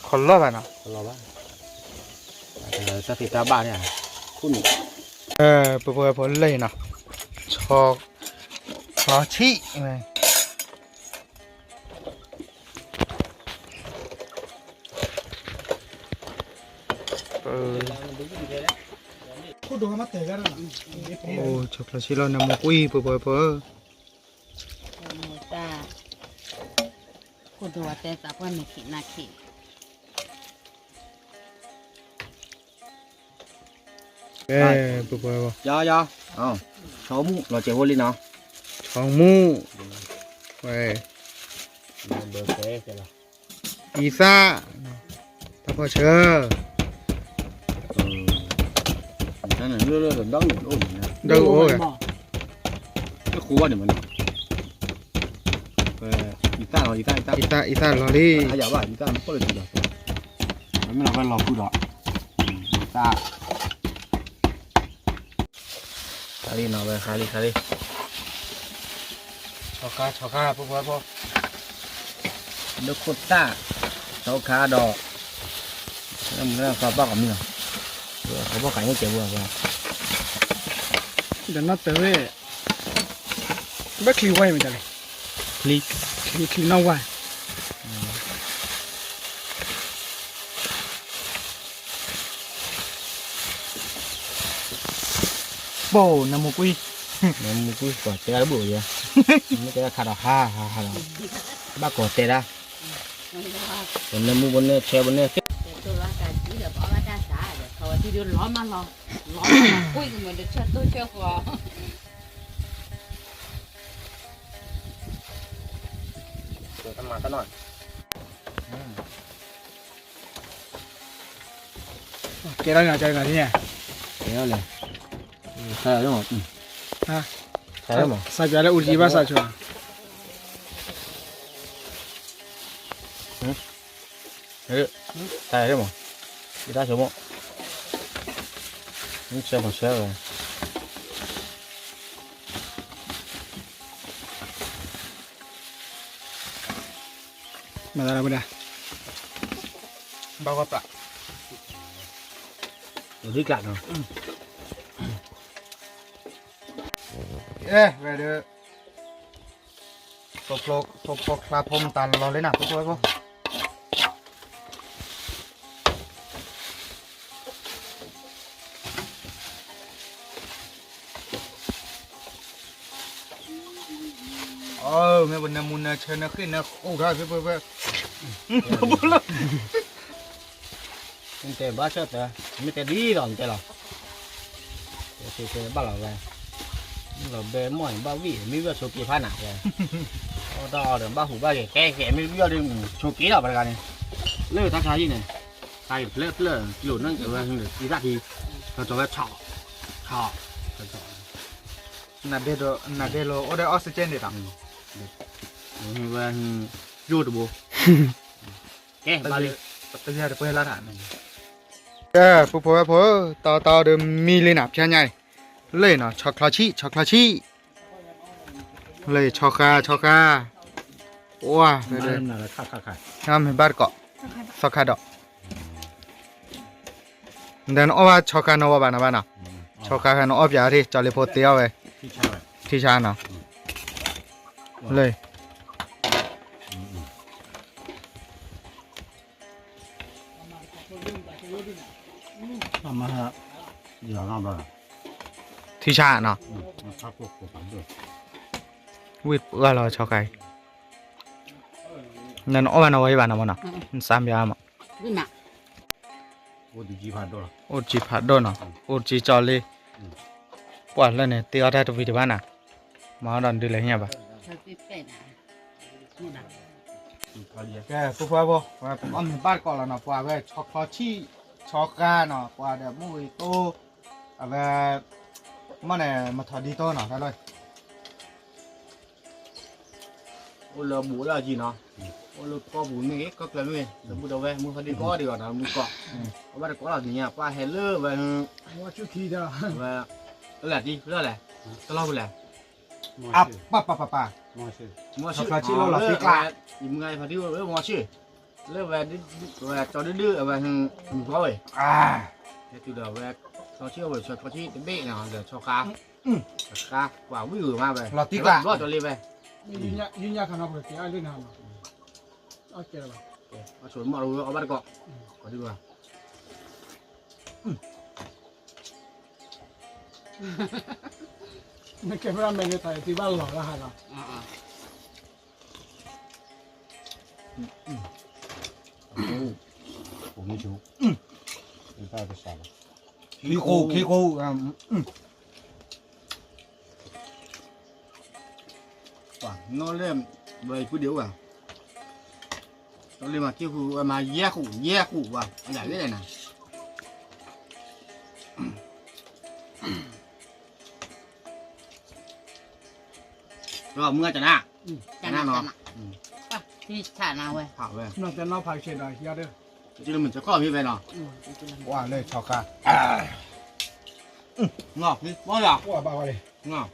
ခီလီၢ်ဘၣ်နီၤ, ခီလီၢ်ဘၣ်, တၢ်သ့တၢ်ဘၣ်န့ၣ်, ခိၣ်နူာ်, ပပဝဲဖိလၢအံၤနီၤ, ဆီ, ဆီဆံၣ်, အိၣ်ဆီချီဆံၣ်လီၤ နမိၢ်ကွံာ် ပပှၤဖိ, မိၢ်တၢ်, ခိၣ်ဒိၣ်ဝဲတဲသးပှၢ်မ့ၢ်ခံးနၢ်ခံး, ပပှၤဖိ, ဆီမူၣ်လီၤစဲးဖိလံနီၤ, ဆီမူၣ်, ဝဲ, ဘၢကဲလီၤ. အံသၣ်, တၢ်ဖီၣ်ဆၢ, ဒီးကအိၣ်, အံသၣ်လီၤလံ, ခါလံနီၤဝဲ ခါလံ ခါလံ, ဆီခါ ဆီခါ ဖိဖိဖိ, ဒိခိၣ်တၢ်, ဆီခါဒီး, မုၢ်လၢ်သီဘၣ်ကီးမံနီၤ, သီဘၣ်ကီးညိကဲးဖိ, ဒီးနီၢ်တရ့ၣ်, ဘၣ်ချံဝါအံၤမ့ၢ်တၢ်လဲၣ်, ချံ, ချံနီၢ်ဝါ ပိၢ်နၢမူကွံ, နၢမူကွံ ပှၤတဲတၢ်တဘၣ်ယဲ, မ့ၢ်တဲတၢ်ခါဒီးဟါဟါဟါဒီး, ဘၣ်ကိးတဲဒၣ်, ပနၢမူပနၢဆဲပနၢသ့ၣ်, တမၤတနီၣ် ကဲလီၤနီၤ ကဲလီၤနီၤ, ကဲလီၤလဲၣ်, စၢ်ယွၤလၢအိၣ်တယံၤဘၣ်စးဆိ, တၢ်လၢမး, ယတၢ်ဆိမိၣ်, ဆၢမးဆၢဝဲ မၤသးလီၤဝဲဒၣ်, ဘၣ်ဂီၢ်ပျၢ်, ဒ်ကျးနီၤ, အဲ ဝဲဒၣ်, ထိၣ်ဖိချါဖိမတၤလီၤလံနၤ ဖိဖိဖိ, အၢ မ့ၢ်ပနၢမူနၢဆဲနၢဃ့ၣ်နၢဃိၣ်ထီၣ်ဖဲဖဲဖဲ, နတဲဘၣ်ဆၣ်သၢ, မ့ၢ်တဲဒ်လီၤနတဲလီၤ, တဲဘၣ်လီၤဝဲ, လီၤဘဲမီၢ်န့ၣ်ဘၣ်ဝံၣ် မ့ၢ်ဝံၣ်ဆိးက့ဖးနၤဝဲ, အီၣ်တၢ်အီဒီးဘၣ်ဟူးဘၣ်ဂဲၤ ကဲကဲမ့ၢ်ဝံၣ်အီၤဒီး ဆိးက့လီၤပှၤတဂၤန့ၣ်, လၢတၢ်ဆါဟံၣ်န့ၣ်, တၢ်အံၤဖျၢၣ်ဖျၢၣ် ကံလိာ်န့ၣ်ဝဲ သံသၣ်ထံ, ကၠီၤဝဲဆီ, ဆီ, နဒဲလိာ်အိၣ်ဒီး oxygen န့ၣ်ဒီး, ဝဲ, ယိၣ်တဘိ, ကဲ, ပတယၢတပှဲၤလၢ်ထးန့ၣ်, ကဲ ဖိဖိဝဲဖိ, တၢ်တၢ်အီဒီးမံလံနၤ ဖျါညါအံၤ, လၢနီၤ ဆီချီဆံၣ် ဆီချီဆံၣ်, လၢဆီဃါ ဆီဃါ, ဝါ, မ့ၢ်ဘၣ်တကိး, သီခါဒီး ဒီးနအီၣ်ဘၣ်ဆီခါနီၤဝဲဘၣ်နီၤဘၣ်နီၤ, ဆီခါခါနအီၣ်ပၠးထံၣ် ကၠီၤလ့ဖိသ့အီၣ်ဝဲ, ထံဆါနီၤ, လၢ ထံဆါနီၤ, ဝံၣ်ပှၢ်လီၤဆီခါအံၤ, နနအီၣ်ဘၣ်နီၤဝဲဘၣ်နီၤမးနီၤ, နစါမၠါမး အိၣ်တကံဖးဒိၣ်နီၤ, အိၣ်တကံကၠီလ့, ပှၤလၢန့ၣ် တ့အီၣ်တၢ်တဝံၤတဘၣ်နၤ, မၤအီၣ်ဒီးဒုးလဲၤဟံၣ်ညါဘၣ်, ကဲ ဖိဖိဖိ, အီၣ်မ့ၤဘၣ်တကိးလီၤနီၤ, ပှၤဝဲဆီချီဆံၣ်, ဆီဃါနီၤ, ပှၤဒီးမုၢ်ဝံၤတိ, အဝဲ, မ့ၢ်န့ၣ် မထီၣ်ဒ်တိနီၤ, တၢ်လၢ အိၣ်လၢဘူးလၢအယံၤနီၤ, အိၣ်လၢကီၢ်ပူၤမ့ၢ်ဂ့ၤ ကီၢ်ချၢမ့ၢ်ဂ့ၤ ဒီပုၢ်ဒီဝဲၢ် မုၢ်ဟီၣ်ဒ့ကီၢ်ဒံးဘၣ်နီၤ, မုၢ်ကီၢ်, အဘၣ်တကိးလီၤဒ်ညါ ပှၤဟဲလၢဝဲ, ဝဲ, လၢလၢ်တံၢ် လၢလၢ်, တလီၢ်ပူၤလဲၣ်, အပၢ်ပၢ်ပၢ်ပၢ်, မီၤဆံၣ်, လၢဝဲ, ယမုၢ်ဂၤဖါတံၢ်အိၣ်လၢမီၤဆံၣ်, လၢဝဲ, ဝဲကၠီဒုဒု အဝဲ, မုၢ်ကီၢ်ဝဲ, ဟဲတုၤဒီးဝဲ, ဆီဆံၣ်အိၣ်ဝဲ ဆီဆီဆံၣ်တဘ့ၣ်နီၤ ဒီးဆီဃါ တဃါ ပှၤဝံၣ်ဂုာ်မးဝဲ လီၤတံၢ်ကျါ ဘျီၣ်ကၠီလ့ဝဲ, ယညါခါနီၤ ပကက့ၤအါလၢနၤနီၤ, အဆိမီၣ်လၢဝဲအီၣ်ဘၣ်တကိး, ကီဒုဝဲ, နကဲမ့ၢ်မဲာ်န့ၣ် တၢ်အံၤသံဘၣ်လီၤလၢဟါလီၤ, ခံဃိ, ခံဃိ, ပှၤနီၣ်လဲၣ်, ဝဲပုၢ်ဒ့အိၣ်ဧါ, လၢမၤက့ၢ်ဃူ ဝဲမၤယဲၢ်ဃူ ယဲၢ်ဃူဘၣ် အယၤလၢနၤ မုၢ်ကနၣ် ကနၣ်နီၤ ထံဆးနၤဝဲ ဖးဝဲ နီၢ်တဲနီၢ်ဖးဆဲးဒီးယၤဒီး ကလၢမုၢ်တကီၢ်မ့ၢ်ဝဲနီၤ ဝါလၢဆီခါ နီၤ မီၢ်ယၤ ဝါဘၣ်ဝါလံ နီၤ မၤ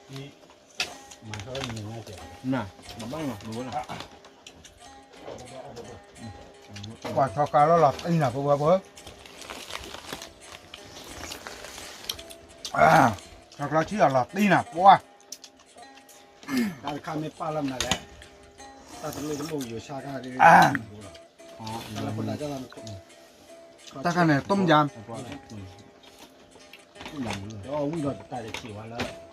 ထီၣ်မုၢ်နၤ နၤ ဘၣ်နီၤ မုၢ်ဝဲနီၤ ပှၤဆီခါလီၤလီၤတံၢ်နၤ ပဝဲပဝဲ ဆီခါထံၣ်အလီၤတံၢ်နၤ ပှၤ တၢ်တခါမ့ၢ်ပာ်လီၤမနုၤလဲၣ် တၢ်တလိၣ်တလိၣ်ယိၤဆၣ်ခါဒ် တၢ်ခါန့ၣ် ต้มยำ ဝံၤဒီးတၢ်တဆံးဝဲလၢ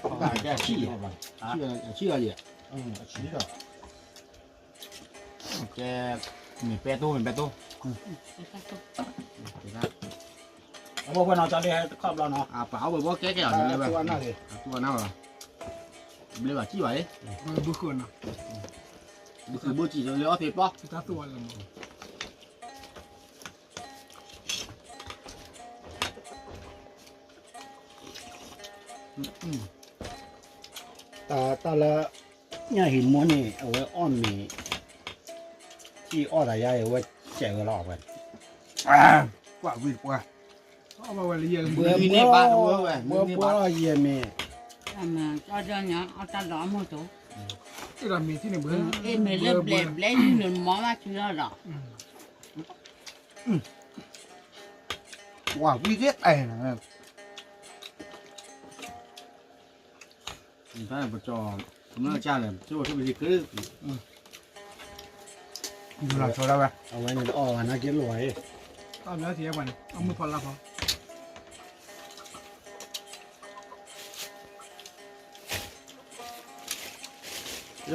ဆံး ဆံးအီၤ ဆံးဒီး ကဲ မ့ၢ်ပဲတိၢ် မ့ၢ်ပဲတိၢ် အဘိဖဲနီၤ ကၠီလၢဟဲတခီဘျီနီၤ အပာ်အီၣ်ဝဲဘီကဲကဲအီၤလၢဝဲ အတူၢ်အနၢ်ဘၣ် ဘျ့ဘၣ်စံၣ်ဘၣ်အံၤ ဘုဃုနီၤ ဘုဃုဘိစံၣ်လၢအီၣ်သ့ပျီ တၢ်လၢ ညၣ်ဟံးမူန့ၣ် အဝဲအီၣ်မ့ၤ ထံၣ်အီၣ်တၢ်ယါအံၤ အဝဲစဲးဝဲလီၤအဝဲ ကွၢ်ဝံၤတပှၢ် ဘှဲဘှဲလီၤယဲၢ်မ့ၢ် အမ့ၢ်လၢဘျဲးဘျဲးယုၢ်န့ၣ် မီမးဆူလီၤဒီး ကွၢ်ဝံၤကဲအဲၣ်နၤ တၢ်ပကၠီ ကမၢကၢ်လဲၣ် ကၠိဝဲၢ်ဆိၣ်က့ၤက့ၤ ယူၤလီၤဆိဒၣ်ဝဲ အဝဲန့ၣ်တအီၣ်ဘၣ်နၤက့လိာ်ဝဲ အီၣ်ဘျီသံယဲပှၤန့ၣ် အမုၢ်ဖီလာ်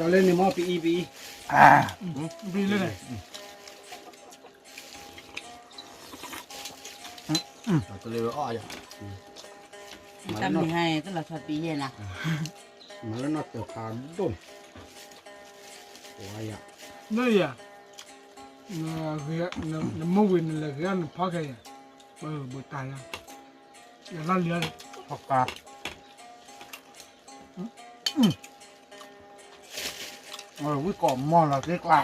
ဖီ လီၤလၢန့ၣ်မ့ၢ်ပအံပအံ ပအံလၢန့ၣ် တလၢဝဲအီၣ်ယၤ တၢ်မ့ၢ်ဟဲတလီၤဆီပံယဲၢ်နၤ မၤလၢနီၢ်တၢၤဖးဒိၣ်န့ၣ် ပှၤယၤ နမ့ၢ်ဝံၤနလဲၤဂ့ၤနဖီခဲယၤ ဘၣ်တၢ်ယၤ ယလီၤလံ ဖီကါ ဝံၣ်ကိးမီၢ်လီၤသ့ကျါ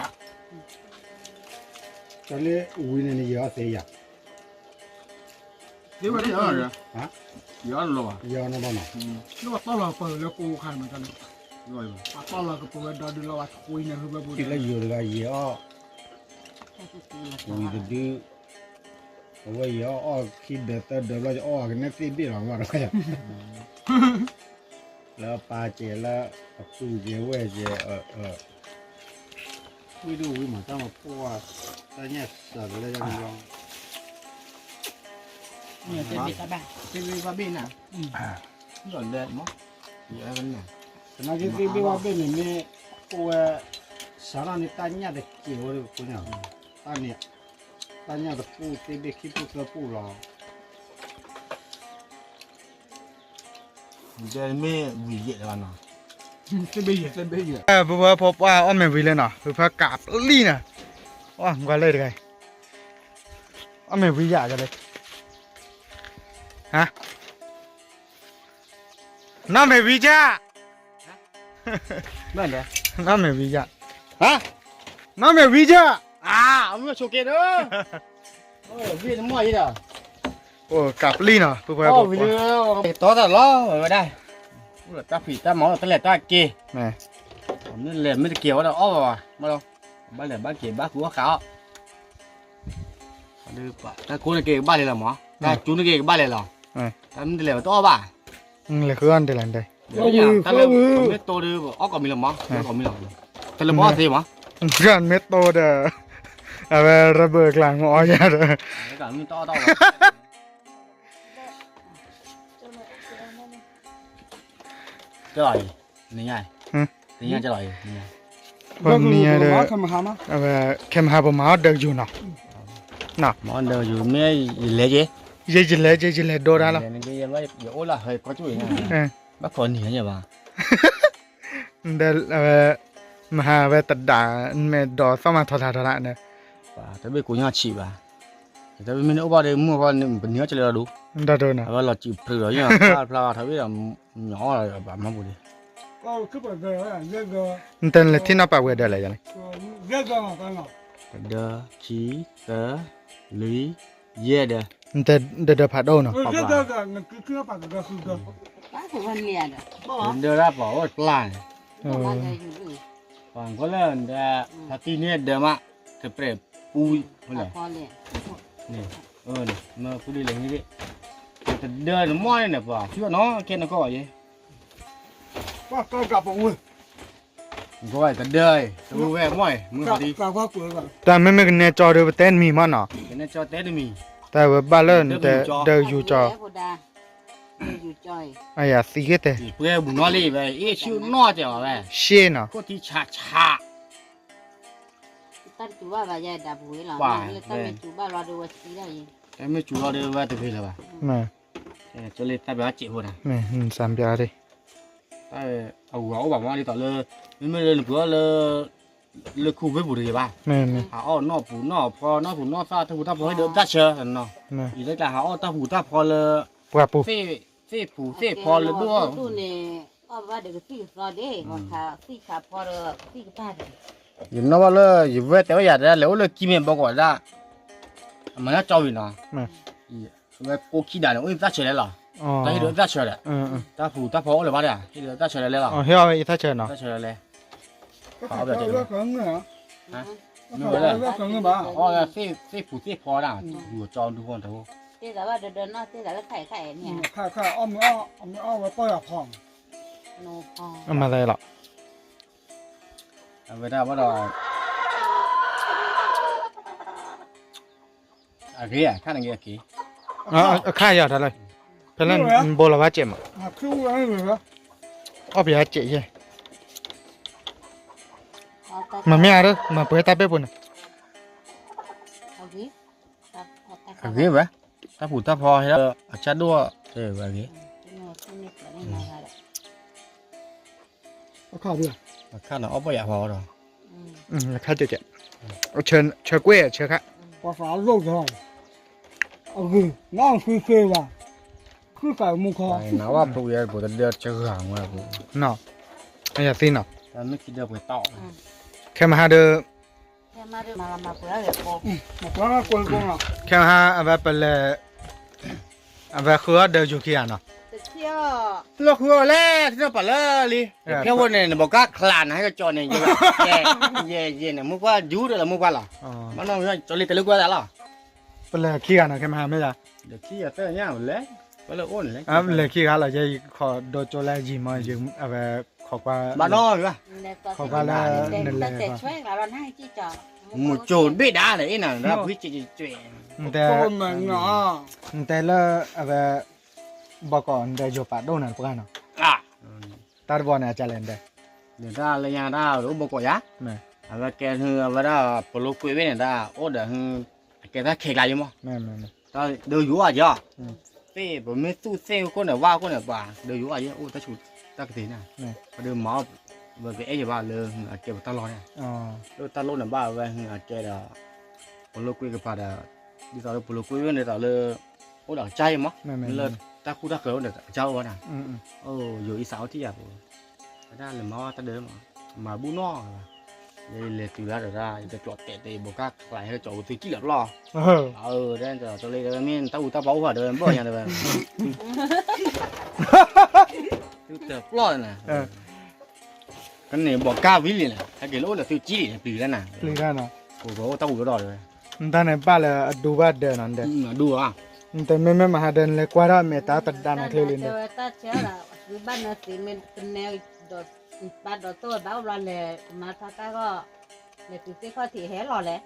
တၢ်လၢဝံၤန့ၣ် နယဲၤအီၣ်သ့ယၤ သ့ဝဲတၢ် ယဲၤအီၣ်လီၤဘၣ် ယဲၤအီၣ်နီဘၣ်နီၤ လၢပှၤတီၢ်လီၤကပၢၤလၢကိးခါန့ၣ်မတၤလဲၣ် ပှၤတီၢ်လီၤကပၢၤဝဲဒီဒုလီၤ ပှၤထွံန့ၣ် ဟုဘၢပူၤ ထံၣ်လၢယိၤတဂၤယဲၤအီၣ် ဝံၤတဒု အဝဲယဲၤအီၣ် အီၣ်ခံဒၢးသၢဒၢးဘျီ ယအီၣ်ကနဲသ့ၣ်ဘ့ၣ်လီၤဘၣ် လၢပၢ်ကဲလၢ အပုၢ်ကဲဝဲၢ်ကဲ ဝံၣ်ဒိၣ်ဝံၣ်မး တၢ်မၤပှၢ် တၢ်ညၣ်စၢ်တလၢယၤန့ၣ်လီၤ သ့ၣ်ဘ့ၣ်ဘၣ်ဘ့ၣ်နၤ ဒီးလဲၤမး သနာ်က့ သ့ၣ်ဘ့ၣ်ဘၣ်ဘ့ၣ်န့ၣ်မ့ၢ် အိၣ်ဝဲ စးထီၣ်န့ၣ် တၢ်ညၣ်တကဲၤဝဲဒီး ပှၤညါ တၢ်န့ၣ် တၢ်ညၣ်တပူၤ သ့ၣ်ဘ့ၣ်ခံပူၤသၢပူၤလီၤ မ့ၢ်ဝံၤယဲၢ်လၢၤဘၣ်နီၤ သ့ၣ်ဘ့ၣ်ယဲၢ် သ့ၣ်ဘ့ၣ်ယဲၢ် ပဝဲဖိပှၢ်အီၣ်မ့ၤဝံၤလၢနီၤ ဖုဖၢကးပလံၢ်နီၤ အီၣ်ကွၢ်လၢတဂၤ အီၣ်မ့ၤဝံၤယဲၢ်လၢ ဟါ နီၢ်မ့ၤဝံၤယဲၢ် နီၢ်မ့ၤဝံၤယဲၢ် ဟါ နီၢ်မ့ၤဝံၤယဲၢ် အမုၢ်ဆိးက့ဒီး ဝံၤနမီၢ်အံၤဒီး အိၣ်ကးပလံၢ်နီၤ ပဝဲဖိပှၢ် တီတၢ်လီၤဝဲဒၣ် အိၣ်ဒီးတၢ်ဖံးတၢ်မၤ တၢ်လဲၤတၢ်က့ၤ မ့ၢ်လဲၤမ့ၢ်တက့ၤဝဲဒီးအီၣ်ဘၣ်ဘၣ် မ့ၢ်လီၤ ဘၣ်လဲၤဘၣ်က့ၤဘၣ်ဃုအီၣ်ဃာ်အီၣ် တၢ်ကိးန့ၣ်က့ၤကဘၣ်လဲၤလီၤမး တၢ်ကၠူန့ၣ်က့ၤကဘၣ်လဲၤလီၤ တၢ်မ့ၢ်တလဲၤဝဲတအီၣ်ဘၣ် လဲၤဃုအီၣ်တလဲၤ တၢ်လၢ မ့ၢ်တိၢ်ဒီး အီၣ်ကိးမံၤလီၤမး အီၣ်ကိးမံၤလီၤ တလဲၤဘၣ်အီၣ်သ့မး မ့ၢ်တိၢ်ဒီး အဝဲရဘၢၣ်ကျါမ့ၢ်အီၣ်ယၤဒီး ကဲလီၤအံၤ နညါ နညါကဲလီၤအံၤ နညါ ပမံၤဒီး အဝဲ ခဲမဟါပမၤအီၣ်ဒၢးကယူၤနီၤ မၤအီၣ်ဒၢးကယူၤ မ့ၢ်ယလဲၤက့ၤ ယလဲၤက့ၤ ယလဲၤဒိတၢ်လီၤ ယအိၣ်လၢဟဲကီၢ်ကၠူၣ်အံၤ ဘၣ်ခိးနံၤညါဘၣ် ဒီး အဝဲ မဟါဝဲတဒၣ် မ့ၢ်ဒီးသီၣ်မးထီၣ်ထၣ်ထီၣ်ထၣ်န့ၣ်, တဘ့ၣ်ကိးညီဆံးဘၣ်, တဘ့ၣ်မ့ၢ်န့ၣ်အိၣ်ဘၣ်ဒီးမုၢ်ဃီန့ၣ် ပနံၤအီၣ်ကလဲၤလီၤဒိၣ်, အဝဲလီၤစံာ်ပြူၤဒီး ဖျါဖျါထီၣ်ဘ့ၣ်ဒီး ညီအီၣ်ဘၣ်မၤပူၤဒံး, နတလဲၤထံၣ်နီၢ်ပာ်ဝဲဒၢးလဲၣ်ယၤန့ၣ်, တဒၢ ခံ သၢ လွံၢ် ယဲၢ်ဒၢး, နတဒၢးဖးဒိၣ်နီၤ, ဒၢးဒၢးဖးဒိၣ်ကျါန့ၣ်, ပှၤကီလၢ ဖါတံၢ်န့ၢ်ဒၢးမး ကပြဲးပူၤလဲၣ်, မၤပူၤဒ်လဲၣ်န့ၣ်, တဒၢးနမီၢ်န့ၣ် ပှၤဆူအနီၢ်ကဲနကီၢ်ယဲ တဒၢး, တဝဲမီၢ်, မုၢ်ဟီဒံး, တၢ်မ့မ့ၢ်ကနဲကၠီဒီး ပတဲတမံၤမးနီၤ, ကနဲကၠီတဲတမံၤ, တၢ်ဝဲဘၣ်လၢနတဲဒၢးယူၤကၠီ, အယၤသံဂ့ၤတဲ, ပှဲၤဘူးနီၢ်လံဝဲ အ့ၣ်ဆူၣ်နီၢ်တဲအီၤဝဲ, ရှ့နီၤ, ခိၣ်ထံဆးဆး, တၢ်မ့ၢ်စူၤလီၤဒီးဝဲတဂ့ၤလၢၤဘၣ်, တၢ်မ့ၢ်စူၤလီၤဒီးဝဲတဂ့ၤလၢၤဘၣ်, ကၠီလံတၢ်ဘၣ်စဲးဖိဒၣ်, စံးဘျါဒ် အဂၤအိၣ်ဘၣ်မးဒ်သိးလၢ မ့မ့ၢ်လၢနပှၤလၢ လၢခူဝ့ၢ်ပူၤတဂ့ၤဘၣ်, ဟးအီၣ်နီၢ်ပူၤနီၢ်ဖီ နီၢ်ပူၤနီၢ်သၣ် တၢ်ပူၤတၢ်ဖီဟ့ၣ်ဒီးတၢ်ဆၢ, ယတကျါဟးအီၣ်တၢ်ပူၤတၢ်ဖီလၢ ပှၢ်ပူၤ, သ့ၣ်ပူၤသ့ၣ်ဖီလၢဒိၣ်အီၤ, ယနီၣ်ဘၣ်လၢ ယဝဲတဲဝဲယၤတၢ်လဲၤအိၣ်လၢကံမဲာ်ဘီကီးဒၣ်, အမၤလၢကၠီဝံၤနီၤ, ဝဲကိးခံဒၣ်န့ၣ် အိၣ်တၢ်ဆၢလဲၣ်လီၤ, တၢ်ဟ့ၣ်ဒီးတၢ်ဆၢဒီး, တၢ်ပူၤတၢ်ဖီအိၣ်လၢၤဘၣ်ဒီး ဟ့ၣ်ဒီးတၢ်ဆၢလဲၣ်လီၤ, ဟ့ၣ်အီၣ်ဝဲအံၤတၢ်ဆၢနီၤ, တၢ်ဆၢလဲၣ်, မ့ၢ်ဝဲလၢ သ့ၣ်ပူၤသ့ၣ်ဖီဒၣ်, ဒူကၠီဒူဖိတဟိ, အမၤသးလီၤ, အဝဲဒၣ်ဘၣ်ဒီး အဂ့ၤအခါန့ၣ်ဂ့ၤအက့ၤ, အခါယၤထီၣ်လၢ, ဖဲလၢနဘိလီၤဘၣ်စဲးမး, အီၣ်ပယါစဲးယဲ, မၤမ့ၢ်အါဒၢ မၤပှဲၤတၢ်ဘဲၣ်ပူၤန့ၣ်, အဂ့ၤဝဲ, တၢ်ပူၤတၢ်ဖီဟဲလၢအဆၣ်ဒိၣ်, ဝဲအဂ့ၤ အခါန့ၣ် အီၣ်ဘၣ်ယၤဖီဒီး, အခါကဲကဲ, ဆၢကွဲၢ်ဆၢခါ, ပှၤသးလိၣ်ဒီး, အဂ့ၤ, နအီၣ်ဃံဃ့ဘၣ်, ဃုသးမူခီ, နဝဲဖိယဲပှၤတဒၢဆၢဂၤမး, နီၤ, အယၤသ့နီၤ, မ့ၢ်ခံဒၢပှဲၤတီၢ်, ခဲမဟါဒီး ခဲမဟါအဝဲပလဲၤ, အဝဲဃုအီၣ်ဒၢးယူၤခံဂၤနီၤ, လၢဃုအီၣ်လဲၣ် ထံၣ်ပာ်လၢလံ, ဖဲဝဲန့ၣ် နဘီကါချးနၤဟဲကကၠီန့ၣ်, ယဲယဲန့ၣ် မုၢ်ပှၢ်ယူၤဒီးလၢမုၢ်ပှၢ်လီၤ, မ့ၢ်နီၢ်ကၠီလံတလၢကွၢ်သးလီၤ, ပလဲၤခံဂၤနီၤ ခဲမဟါမ့ၢ်ယၤ, လဲၤခံဂၤလီၤ ယဲယခီဒိကၠိလၢယံၤမး အဝဲ, ခိးကွၢ်လၢ, ခိးကွၢ်လၢ, နလဲၤ, မုၢ်ကၠိဘ့ၣ်ဒါန့ၣ် အ့ၣ်နၤ နတဲလၢအဝဲ, ဘီကီးနတဲယိၤပာ်ဒိၣ်နၤတပှၢ်နီၤ, တၢ်တဘီန့ၣ် အကလဲၣ်နတဲ, တၢ်လၢညါတၢ်အိၣ်ဘီကီးယၤ, အဝဲကဲဟုအဝဲဒၣ် ပလိကွ့ဝ့ၢ်န့ၣ်ဒၣ် အိၣ်ဒီးဟု, အကဲတၢ်ခဲကျါယမး, ဒၢးယိၤအီၣ်က့ၤ, သ့ၣ်ပမ့ၢ်သူၣ်သ့ၣ်ခိၣ်န့ၣ် ဝါခိၣ်န့ၣ် ပှၤဒၢးယိၤအီၣ်က့ၤ အိၣ်တၢ်ဆူၣ်တၢ်ကသ့ၣ်န့ၣ်, ပဒုးမၤအီၣ်, ဝဲကအဲၣ်ယဘၣ်လၢဟုအကဲပတၢ်လီၢ်န့ၣ်, လၢတၢ်လီၢ်န့ၣ်ဘၣ်ဝဲဟုအကဲဒီး, ပလိကွ့ကပၤဒီး, ဒ်သိးလၢပလိကွ့ဝ့ၢ်န့ၣ်ဒ်သိးလၢ, အိၣ်ဒီးအကစၢ်ယမး, လၢတၢ်ဃူတၢ်ဃၢၤအိၣ်န့ၣ် အကစၢ်အိၣ်ဝဲဒၣ်, ယိၤအံသးအိၣ်ထံၣ်ယၤပူၤ, ဝဲဒၣ်လဲၤမၤအီၣ်တၢ်ဒၢးမး, မၤဘူၣ်နီၢ်, ယလဲၤတုၤလၢဒီးဒၣ် ယတကျိးတဲာ်တဲာ် ယဘိးကၢ်ချး ယဟဲကၠီၤဝဲသုကံၣ်လီၤပျီ, အၢ တဲတၢ်လၢမ့ၢ်တၢ်အူတၢ်ပီအိၣ်ဘၣ်ဒီး ဘၣ်ညါဒီးဝဲ, သုတပျီၢ်နၤ, ကန့ၣ်ဘိးကၢ်ဝံၤလံနၤ ဟဲက့ၤလၢအိၣ်ဒီးသုကံၣ်လံနၤ ပျံၤတၢ်နၤ, ပအိၣ်တၢ်အူတၢ်ဒီးဝဲ, နတၢ်န့ၣ်ဘၣ်လၢအဒူဘၣ်ဒၢးနီၤဒၢး, နတမ့မ့ၢ်မဟါဒၢး နလဲၤကွၢ်ထီၣ်မဲာ်တၢ်တဒါနၤချ့လံနၤ, ဘၣ်နသ့မ့ၢ်ကနဲ ပာ်ဒီးတိၢ်ဝဲဘၣ်အိၣ်ဘျီလဲၤ ကမၤထီၣ်တၢ်ဂီၢ်, လဲၤတုၤသ့ၣ်ခီၣ်ထံးဟဲလီၤလဲၣ်,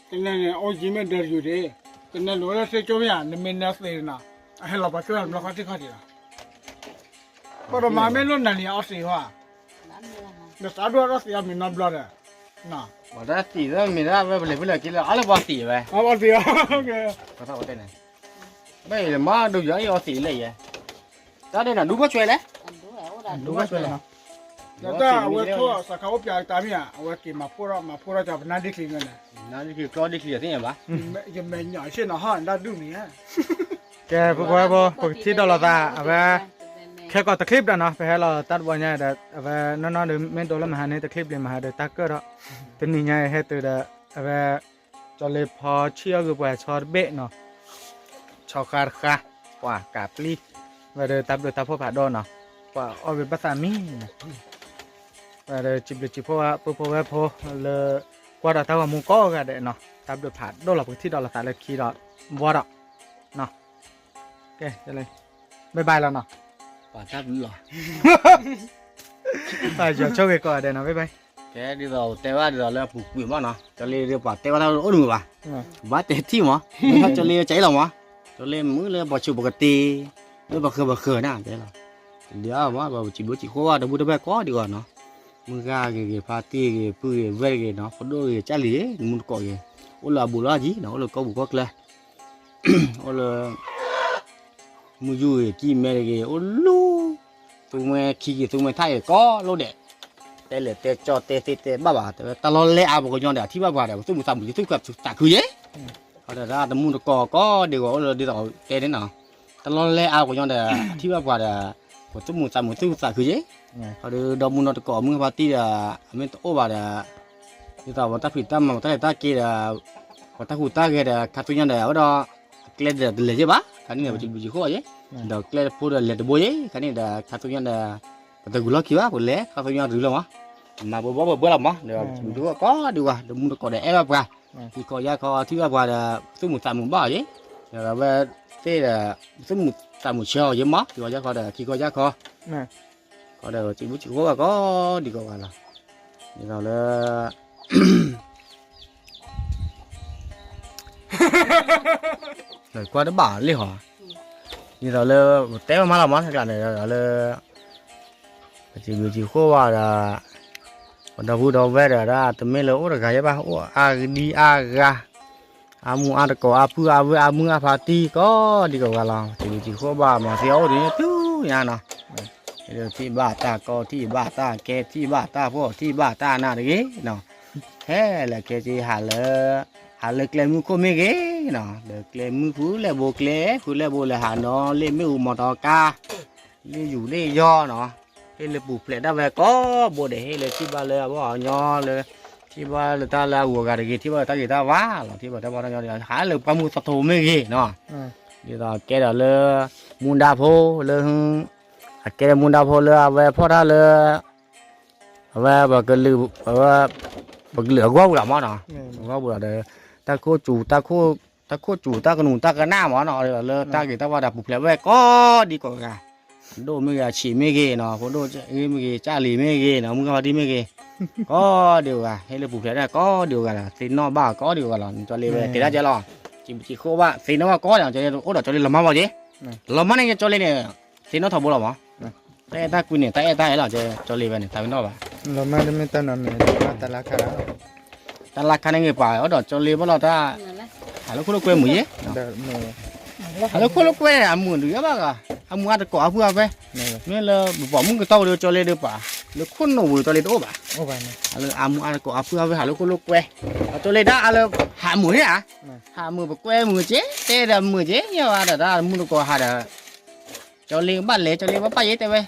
ကနဲန့ၣ် အိၣ်ယံၤမ့ၢ်ဒၢးတယုာ်ဒ့, ကနဲလိာ်ဝဲလၢသ့ၣ်ကၠိမ့ၢ်ဧါ နမ့ၢ်နဲသ့ၣ်နီၤ, အဟဲလီၤပှၤကၠိတဘျီဃီသ့ၣ်ခီၣ်ထံးလီၤ, ပှၤတမၤမ့ၢ်လိၣ်နၤန့ၣ် အီသံးဟီ, ဒီးသးဒိၣ်အီသံးအီမ့ၢ်နီတဘျီဒီး, ပှၤတၢ်သံးသ့ၣ်မ့ၢ်ဒၣ်ဝဲပလဲၤဖဲလဲၣ်က့ၤလၢအီလၢပှၤသံးဝဲ, အီသံး, ဘၣ်အံၤမၤဒိယၤအီသံးလဲၣ်ယဲ, တၢ်ဒၢးနၤဒူဘၣ်ဆွဲလဲၣ်, ဒူဘၣ်ဆွဲလီၤ, ဒီးတၢ်အဝဲထိၣ်စးခါအိၣ်ပၠးတၢ်မ့ၢ်ဧါ, အဝဲက့ၤမၤဖှိၣ်ထီၣ် မၤဖှိၣ်ထီၣ်ကပနၢ်ဒ့ချံန့ၣ်, ကျီဒ့ချံသ့ၣ်ညါဘၣ်, ယမဲာ်ညါဆ့ၣ်နီၤဟီၣ်ဒၣ်ဒူၣ်မံၤဧါ, ကဲဖိဖိဝဲဖိ ပကထံၣ်ဒီးလိာ်သး အဝဲ ခဲကိာ်တချံၣ်ပတၢ်နီၤ ပဟဲလီၤတၢ်တဘီညါဒီး အဝဲနီၢ်နီၢ်ဒီးမ့ၢ်ဒိလၢမဟါန့ၣ် တချံၣ်ပျံၤမဟါဒီးတၢ်ကၢၣ်ဒီး တနံၤညါအံၤဟဲတုၤဒီး အဝဲ ကၠီလ့ဖီဆံၣ်အီၣ်ဂ့ၤပှၤဆီတဘ့ၣ်နီၤ, ဆီဃါတဃါ, ပှၤကးပျံၤ, ဝဲဒီးတၢ်ဘျုးတၢ်ဖှိၣ်ဖးဒိၣ်နီၤ, ပှၤအီၣ်ဝဲဘၣ်သးမံနီၤ, ဝဲဒီးစံးဘျုးစံးဖှိၣ်ဖိဖိဝဲဖိလၢ ကွၢ်ဒီးတၢ်ဂီၤမူကိးဂၤဒဲးနီၤ, တၢ်ဘျုးဖးဒိၣ်လီၤ ပကထံၣ်ဒီးလိာ်သးလၢခံဒီး ဘှီဒီး ကဲ ဘဲဘၣ်လီၤနီၤ, ပှၤတၢ်ဘျုးလီၤ, ပှၤယီၤဆိၣ်ဂ့ၤကိးဂၤဒဲးနီၤ ဘဲဘၣ်, ကဲဒ်သိးတဲဘၣ်ဒ်သိးလၢအပူၤကွံာ်မးနီၤ, ကၠီလ့ဒီးပှၤတဲဘၣ်တၢ်အိၣ်တမုာ်ဘၣ်, ဘၣ်တဲထံၣ်မး, ကၠီလ့ကဲအံၤလီၤမး, ကၠီလ့မုၢ်လၢပှၤဆူးပကတ့ လၢပှၤဃၢၤပှၤဃၢၤနၤတဲလီၤ, တဒ်အါမး ပှၤစံးဘျုးစံးဖှိၣ်ဘၣ်တမူတဘၣ်ကိးဒံးဂီၢ်နီၤ, မုၢ်ဂၤဂ့ၤဂ့ၤ ဖါတံၢ်ဂ့ၤ ပုၢ်ဂ့ၤ ဝဲၢ်ဂ့ၤနီၤ ဖိဒိၣ်ဂ့ၤ ကၢ်လံၤဂ့ၤ မူတကိးဂ့ၤ, အိၣ်လၢအဘူးလီၢ်ကံနီၤ အိၣ်လၢကီၢ်ပူၤကီၢ်ချၢ အိၣ်လၢ မုၢ်ယူၢ်ဂ့ၤ ကံၢ်မဲတဂ့ၤ အိၣ်လူၤ သူမှဲခံဂ့ၤ သူမှဲထၣ်ဂ့ၤ ကိးလိာ်ဒဲး, တဲလဲၤတဲကၠီတဲသ့တဲဘၣ်ဘၣ် တဲဝဲတၢ်လီၢ်လဲအါပှၤကညီဒီး အထံၣ်ဘၣ်ပှၤဒီး ပသူၣ်မုာ်သးမုာ် သူၣ်ခုသးခုယဲ, ဒီးတၢ်တမူတကိးကိးဒံးဂီၢ် အိၣ်လၢဒ်သိးတဲန့ၣ်နီၤ, တၢ်လီၢ်လဲအါပှၤကညီဒီး အထံၣ်ဘၣ်ပှၤဒီး ပသူၣ်မုာ်သးမုာ် သူၣ်ခုသးခုယဲ, ဒီးဒီမုၢ်နီၢ်တကိး မုၢ်ဖါတံၢ်ဒီး အမ့ၢ်တအိၣ်ဘၣ်ဒီး ဒ်သိးပှၤတၢ်ဖံးတၢ်မၤ ပှၤတၢ်လဲၤတၢ်က့ၤဒီး ပှၤတၢ်ဟူးတၢ်ဂဲၤဒီး ခါဆူညါဒီး အဝဲဒီး အကျဲဒီးတလဲၤယဲၢ်ဘၣ် ခါန့ၣ်န့ၣ် ပစံးဘျုးစံးဖှိၣ်ယဲၢ်, ဒီးကျဲတဖိဒီးလဲၤတဘိယဲၢ် ခါန့ၣ်ဒီး ခါဆူညါဒီး ပတဂုၤလီၢ်ခံဘၣ် ပလဲၤခါဆူညါတဂုၤလီၢ်မး, မၤဘိဘီဘိဘၢလီၤမး ဒီးပစံးဘျုးစံးဖှိၣ်ကိးဒံးဝဲ တမူတကိးဒီးအဲၣ်ဘၣ်ပှၤ, ခံခီယါခီထံၣ်ဘၣ်ပှၤဒီး သူၣ်မုာ်သးမုာ်ဘၣ်အီၤယဲၢ်, ဒီးဝဲသ့ၣ်ဒီး သူၣ်မုာ်သးမုာ်ဆၢအီၤယဲၢ်မး ခံခီယါခီဒီး ခံခီယါခီ ခီဒီးစံးဘျုးစံးဖှိၣ်ဘၣ်ကိးဒံးကိးဂၤလီၤ, ဒ်သိးလၢ ကွၢ်တဘၣ်လံဟီ, ဒ်သိးလၢ ပတဲဝဲမးလီၤမး တကျါန့ၣ်ဒီးလၢ ပစံးဘျုးစံးဖှိၣ်ဘၣ်ဒီး ပဒီပုၢ်ဒီဝဲၢ်ဒီး တမ့ၢ်လၢအိၣ်တဂၤယဲၢ်ဘၣ် အိၣ်အါဂၤဒံအါဂၤ အါမူအါတကိး အါဖုအါဝဲၢ် အါမုၢ်အါဖါတံၢ် ကိးဒံးကိးဂၤလီၤ, စံးဘျုးစံးဖှိၣ်ဘၣ် မၤသံအီၤအိၣ်ဒ်န့ၣ် တုၤညါနီၤ, ထံၣ်ဘၣ်တၢ်ကီ ထံၣ်ဘၣ်တၢ်ကဲ ထံၣ်ဘၣ်တၢ်ဖှီၣ် ထံၣ်ဘၣ်တၢ်နးတဂ့ၤနီၤ, ခဲလၢာ်ခဲဆ့ဟးလၢ ဟးလၢကျဲမုၢ်ခိၣ်မ့ၢ်ဂ့ၤနီၤ, ဒီးကျဲမုၢ်ဖုလဲၣ်ဘိကျဲ ဖုလဲၣ်ဘိလဲၤဟးနီၤ လ့ၣ်မ့ၣ်အူမီတီကါ လ့ၣ်ယူၤလ့ၣ်ယီၤနီၤ, ဟ့ၣ်လၢပူၤဖျဲးဒၣ်ဝဲကိးဘိဒဲး ဟ့ၣ်လၢထံၣ်ဘၣ်လၢအဘီၣ်အညီလၢ ထံၣ်ဘၣ်လၢတၢ်လၢအဂုၤအဂၤတဂ့ၤ ထံၣ်ဘၣ်လၢတၢ်ဂ့ၤတၢ်ဝါလီၤ ထံၣ်ဘၣ်တၢ်ဘီၣ်တၢ်ညီ ဟးလၢပှၢ်မုၢ်သီထိမ့ၢ်ဂ့ၤနီၤ, ဒ်သိးကဲဒီးလၢ မူဒါဖိလၢ အကဲလၢမူဒါဖိလၢအဝဲဖီၣ်တၢ်လၢ အဝဲပကလုာ် အဝဲ ပကလုာ်အဂီၢ်ပူၤလီၤမးနီၤ, အဂီၢ်ပူၤလီၤဒီး တၢ်ခိၣ်စူၤ တၢ်ခိၣ်စူၤ တၢ်ကနူၤတၢ်ကနၣ်မးနီၤ, လၢတၢ်ဂ့ၤတၢ်ဝါဒီးပူၤဖျဲးဝဲကိးဒံးကိးဂၤ, အဒိၣ်မ့ၢ်ဂ့ၤ အဆံးမ့ၢ်ဂ့ၤနီၤ, ဖိဒိၣ်မ့ၢ်ဂ့ၤ ကၢ်လံၤမ့ၢ်ဂ့ၤနီၤ, မုၢ်ဂၤဖါတံၢ်မ့ၢ်ဂ့ၤ, ကိးဒံးဂၤ ဟ့ၣ်လၢပူၤဖျဲးဒၣ်ကိးဒံးဂၤလီၤ, သ့ၣ်နီၣ်ဘၣ်ကိးဒံးဂၤလီၤ, ကၠီလ့ဝဲတဲဒၣ်ကဲလီၤ, စံးဘျုးစံးဖှိၣ်ဘၣ် သ့ၣ်နီၣ်ဘၣ်ကိးဒံး ကၠီလ့အိၣ်ဒီးကၠီလ့လီၤမၢ်ဘၣ်က့, လီၤမၢ်န့ၣ် ကၠီလ့န့ၣ် သ့ၣ်နီၣ်ထီဘိလီၤမး တၢ်အဲၣ်တၢ်ကွံန့ၣ် တၢ်အဲၣ်တၢ်အဲၣ်လီၤ ကၠီလ့ဝဲန့ၣ် တၢ်ဝဲနီၣ်ဘၣ်, လီၤမၢ်တမ့ၢ်တၢ်နီတမံၤ တၢ်လၢခါဒီး တၢ်လၢခါန့ၣ်ဂ့ၤပှၤ အိၣ်ဒီးကၠီလ့ဘၣ်လီၤတၢ်, ဟးလၢခိၣ်လၢကွဲမုာ်ယဲၢ်, ဟးလၢခိၣ်လၢကွဲန့ၣ် အမုာ်ဒုးဘၣ်ဂၤ, အမုာ်အါတကိးအဖုအဖဲ, မ့ၢ်လၢပပိာ်မုၣ်ကတီၢ်ဝဲဒီးကၠီလ့ဒီးပှၤ, လၢခိၣ်နူာ်ဝံၤကၠီလ့တအိၣ်ဘၣ်, လၢအမုာ်အါတကိးအဖုအဖဲ ဟးလၢခိၣ်လၢကွဲ, ကၠီလ့ဒၣ်အလၢ ဟးမုာ်န့ၣ်ဧါ, ဟးမုာ်ပကွဲမုာ်က့ၤ တဲဒီးမုာ်က့ၤ ယဲၢ်ဝဲဒီးတၢ်မုၢ်တကိးဟးဒီး ကၠီလ့ဘၣ်လဲၤ ကၠီလ့ဘၣ်ပၢ်ယဲၢ်တဲဝဲ,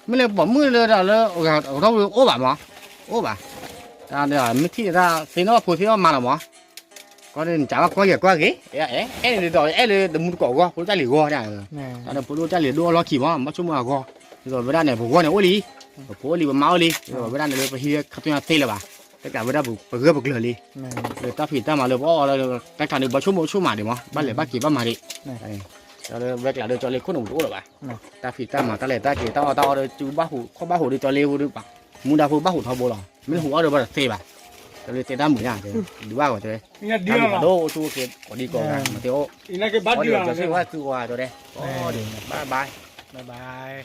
မ့ၢ်လၢပိာ်မုၣ်လၢဒီးလၢ ကတီၢ်ဝံၤအိၣ်ဘၣ်မး, အိၣ်ဘၣ်, တၢ်မ့ၢ်ထံၣ်တၢ်သ့ၣ်နီၣ်ဖိသ့ၣ်နီၣ်မးလီၤမး, ကီန့ၣ် နကးဘၣ်ကွၢ်ယဲၢ်ကွၢ်ဂ့ၤ, အဲၣ်န့ၣ်ဒ်သိး အဲၣ်လၢတမူတကိးအဂီၢ် ဖိဒိၣ်ကၢ်လံၤအဂီၢ်န့ၣ်, တၢ်လၢဖိဒိၣ်ကၢ်လံၤဒိၣ်အလီၢ်ခံမး ဘၣ်ဆိကမိၣ်အဂီၢ်, ဒ်သိးဝဲဒၣ်န့ၣ် ပဂီၢ်န့ၣ်အိၣ်လံ, ပဖိအိၣ်လံ ပမါအိၣ်လံ, ဒ်သိးဝဲဒၣ်န့ၣ်လၢပဟံးဝဲခါဆူညါသ့လၢၤဘၣ်, တၢ်ကျးဝဲဒၣ်ပဂၢၢ်ပကျၢၤလံ, လၢတၢ်ဖံးတၢ်မၤလၢပအီၣ်အီလၢ တၢ်ကျးန့ၣ် ဘၣ်ဆိကမိၣ်ဆိကမးဒံးမး ဘၣ်လဲၤဘၣ်က့ၤဘၣ်မၤဒံး, ဒီးလၢဝဲကျးဒီးကၠီလ့ခိၣ်နူာ်တအိၣ်လၢၤဘၣ်, တၢ်ဖံးတၢ်မၤတၢ်လဲၤတၢ်က့ၤတၢ်အီၣ်တၢ်အီဒီး စုဘၣ်ဟူးခီၣ်ဘၣ်ဟူးဒီးကၠီလ့ဝဲဒၣ်ဘၣ်, မူဒါဖိဘၣ်ဟူးထီဘိလီၤ, မ့ၢ်ဟူးအီၣ်ဒီးဘၣ်တသ့ဘၣ်, ကၠီလ့တဲတၢ်မုာ်ညါ, ဒုးဘၣ်ဂီၤတဲဝဲ, တၢ်မုာ်ဖးဒိၣ်အိၣ်ဆူၣ်အိၣ်ချ့ကိးဒံကိးဂၤ မၤသ့အိၣ်, အီၣ်ဒီးကၠီဆ့ၣ်ဝါသူဝါကၠီတဲ, ကိးဒံး bye bye, bye bye.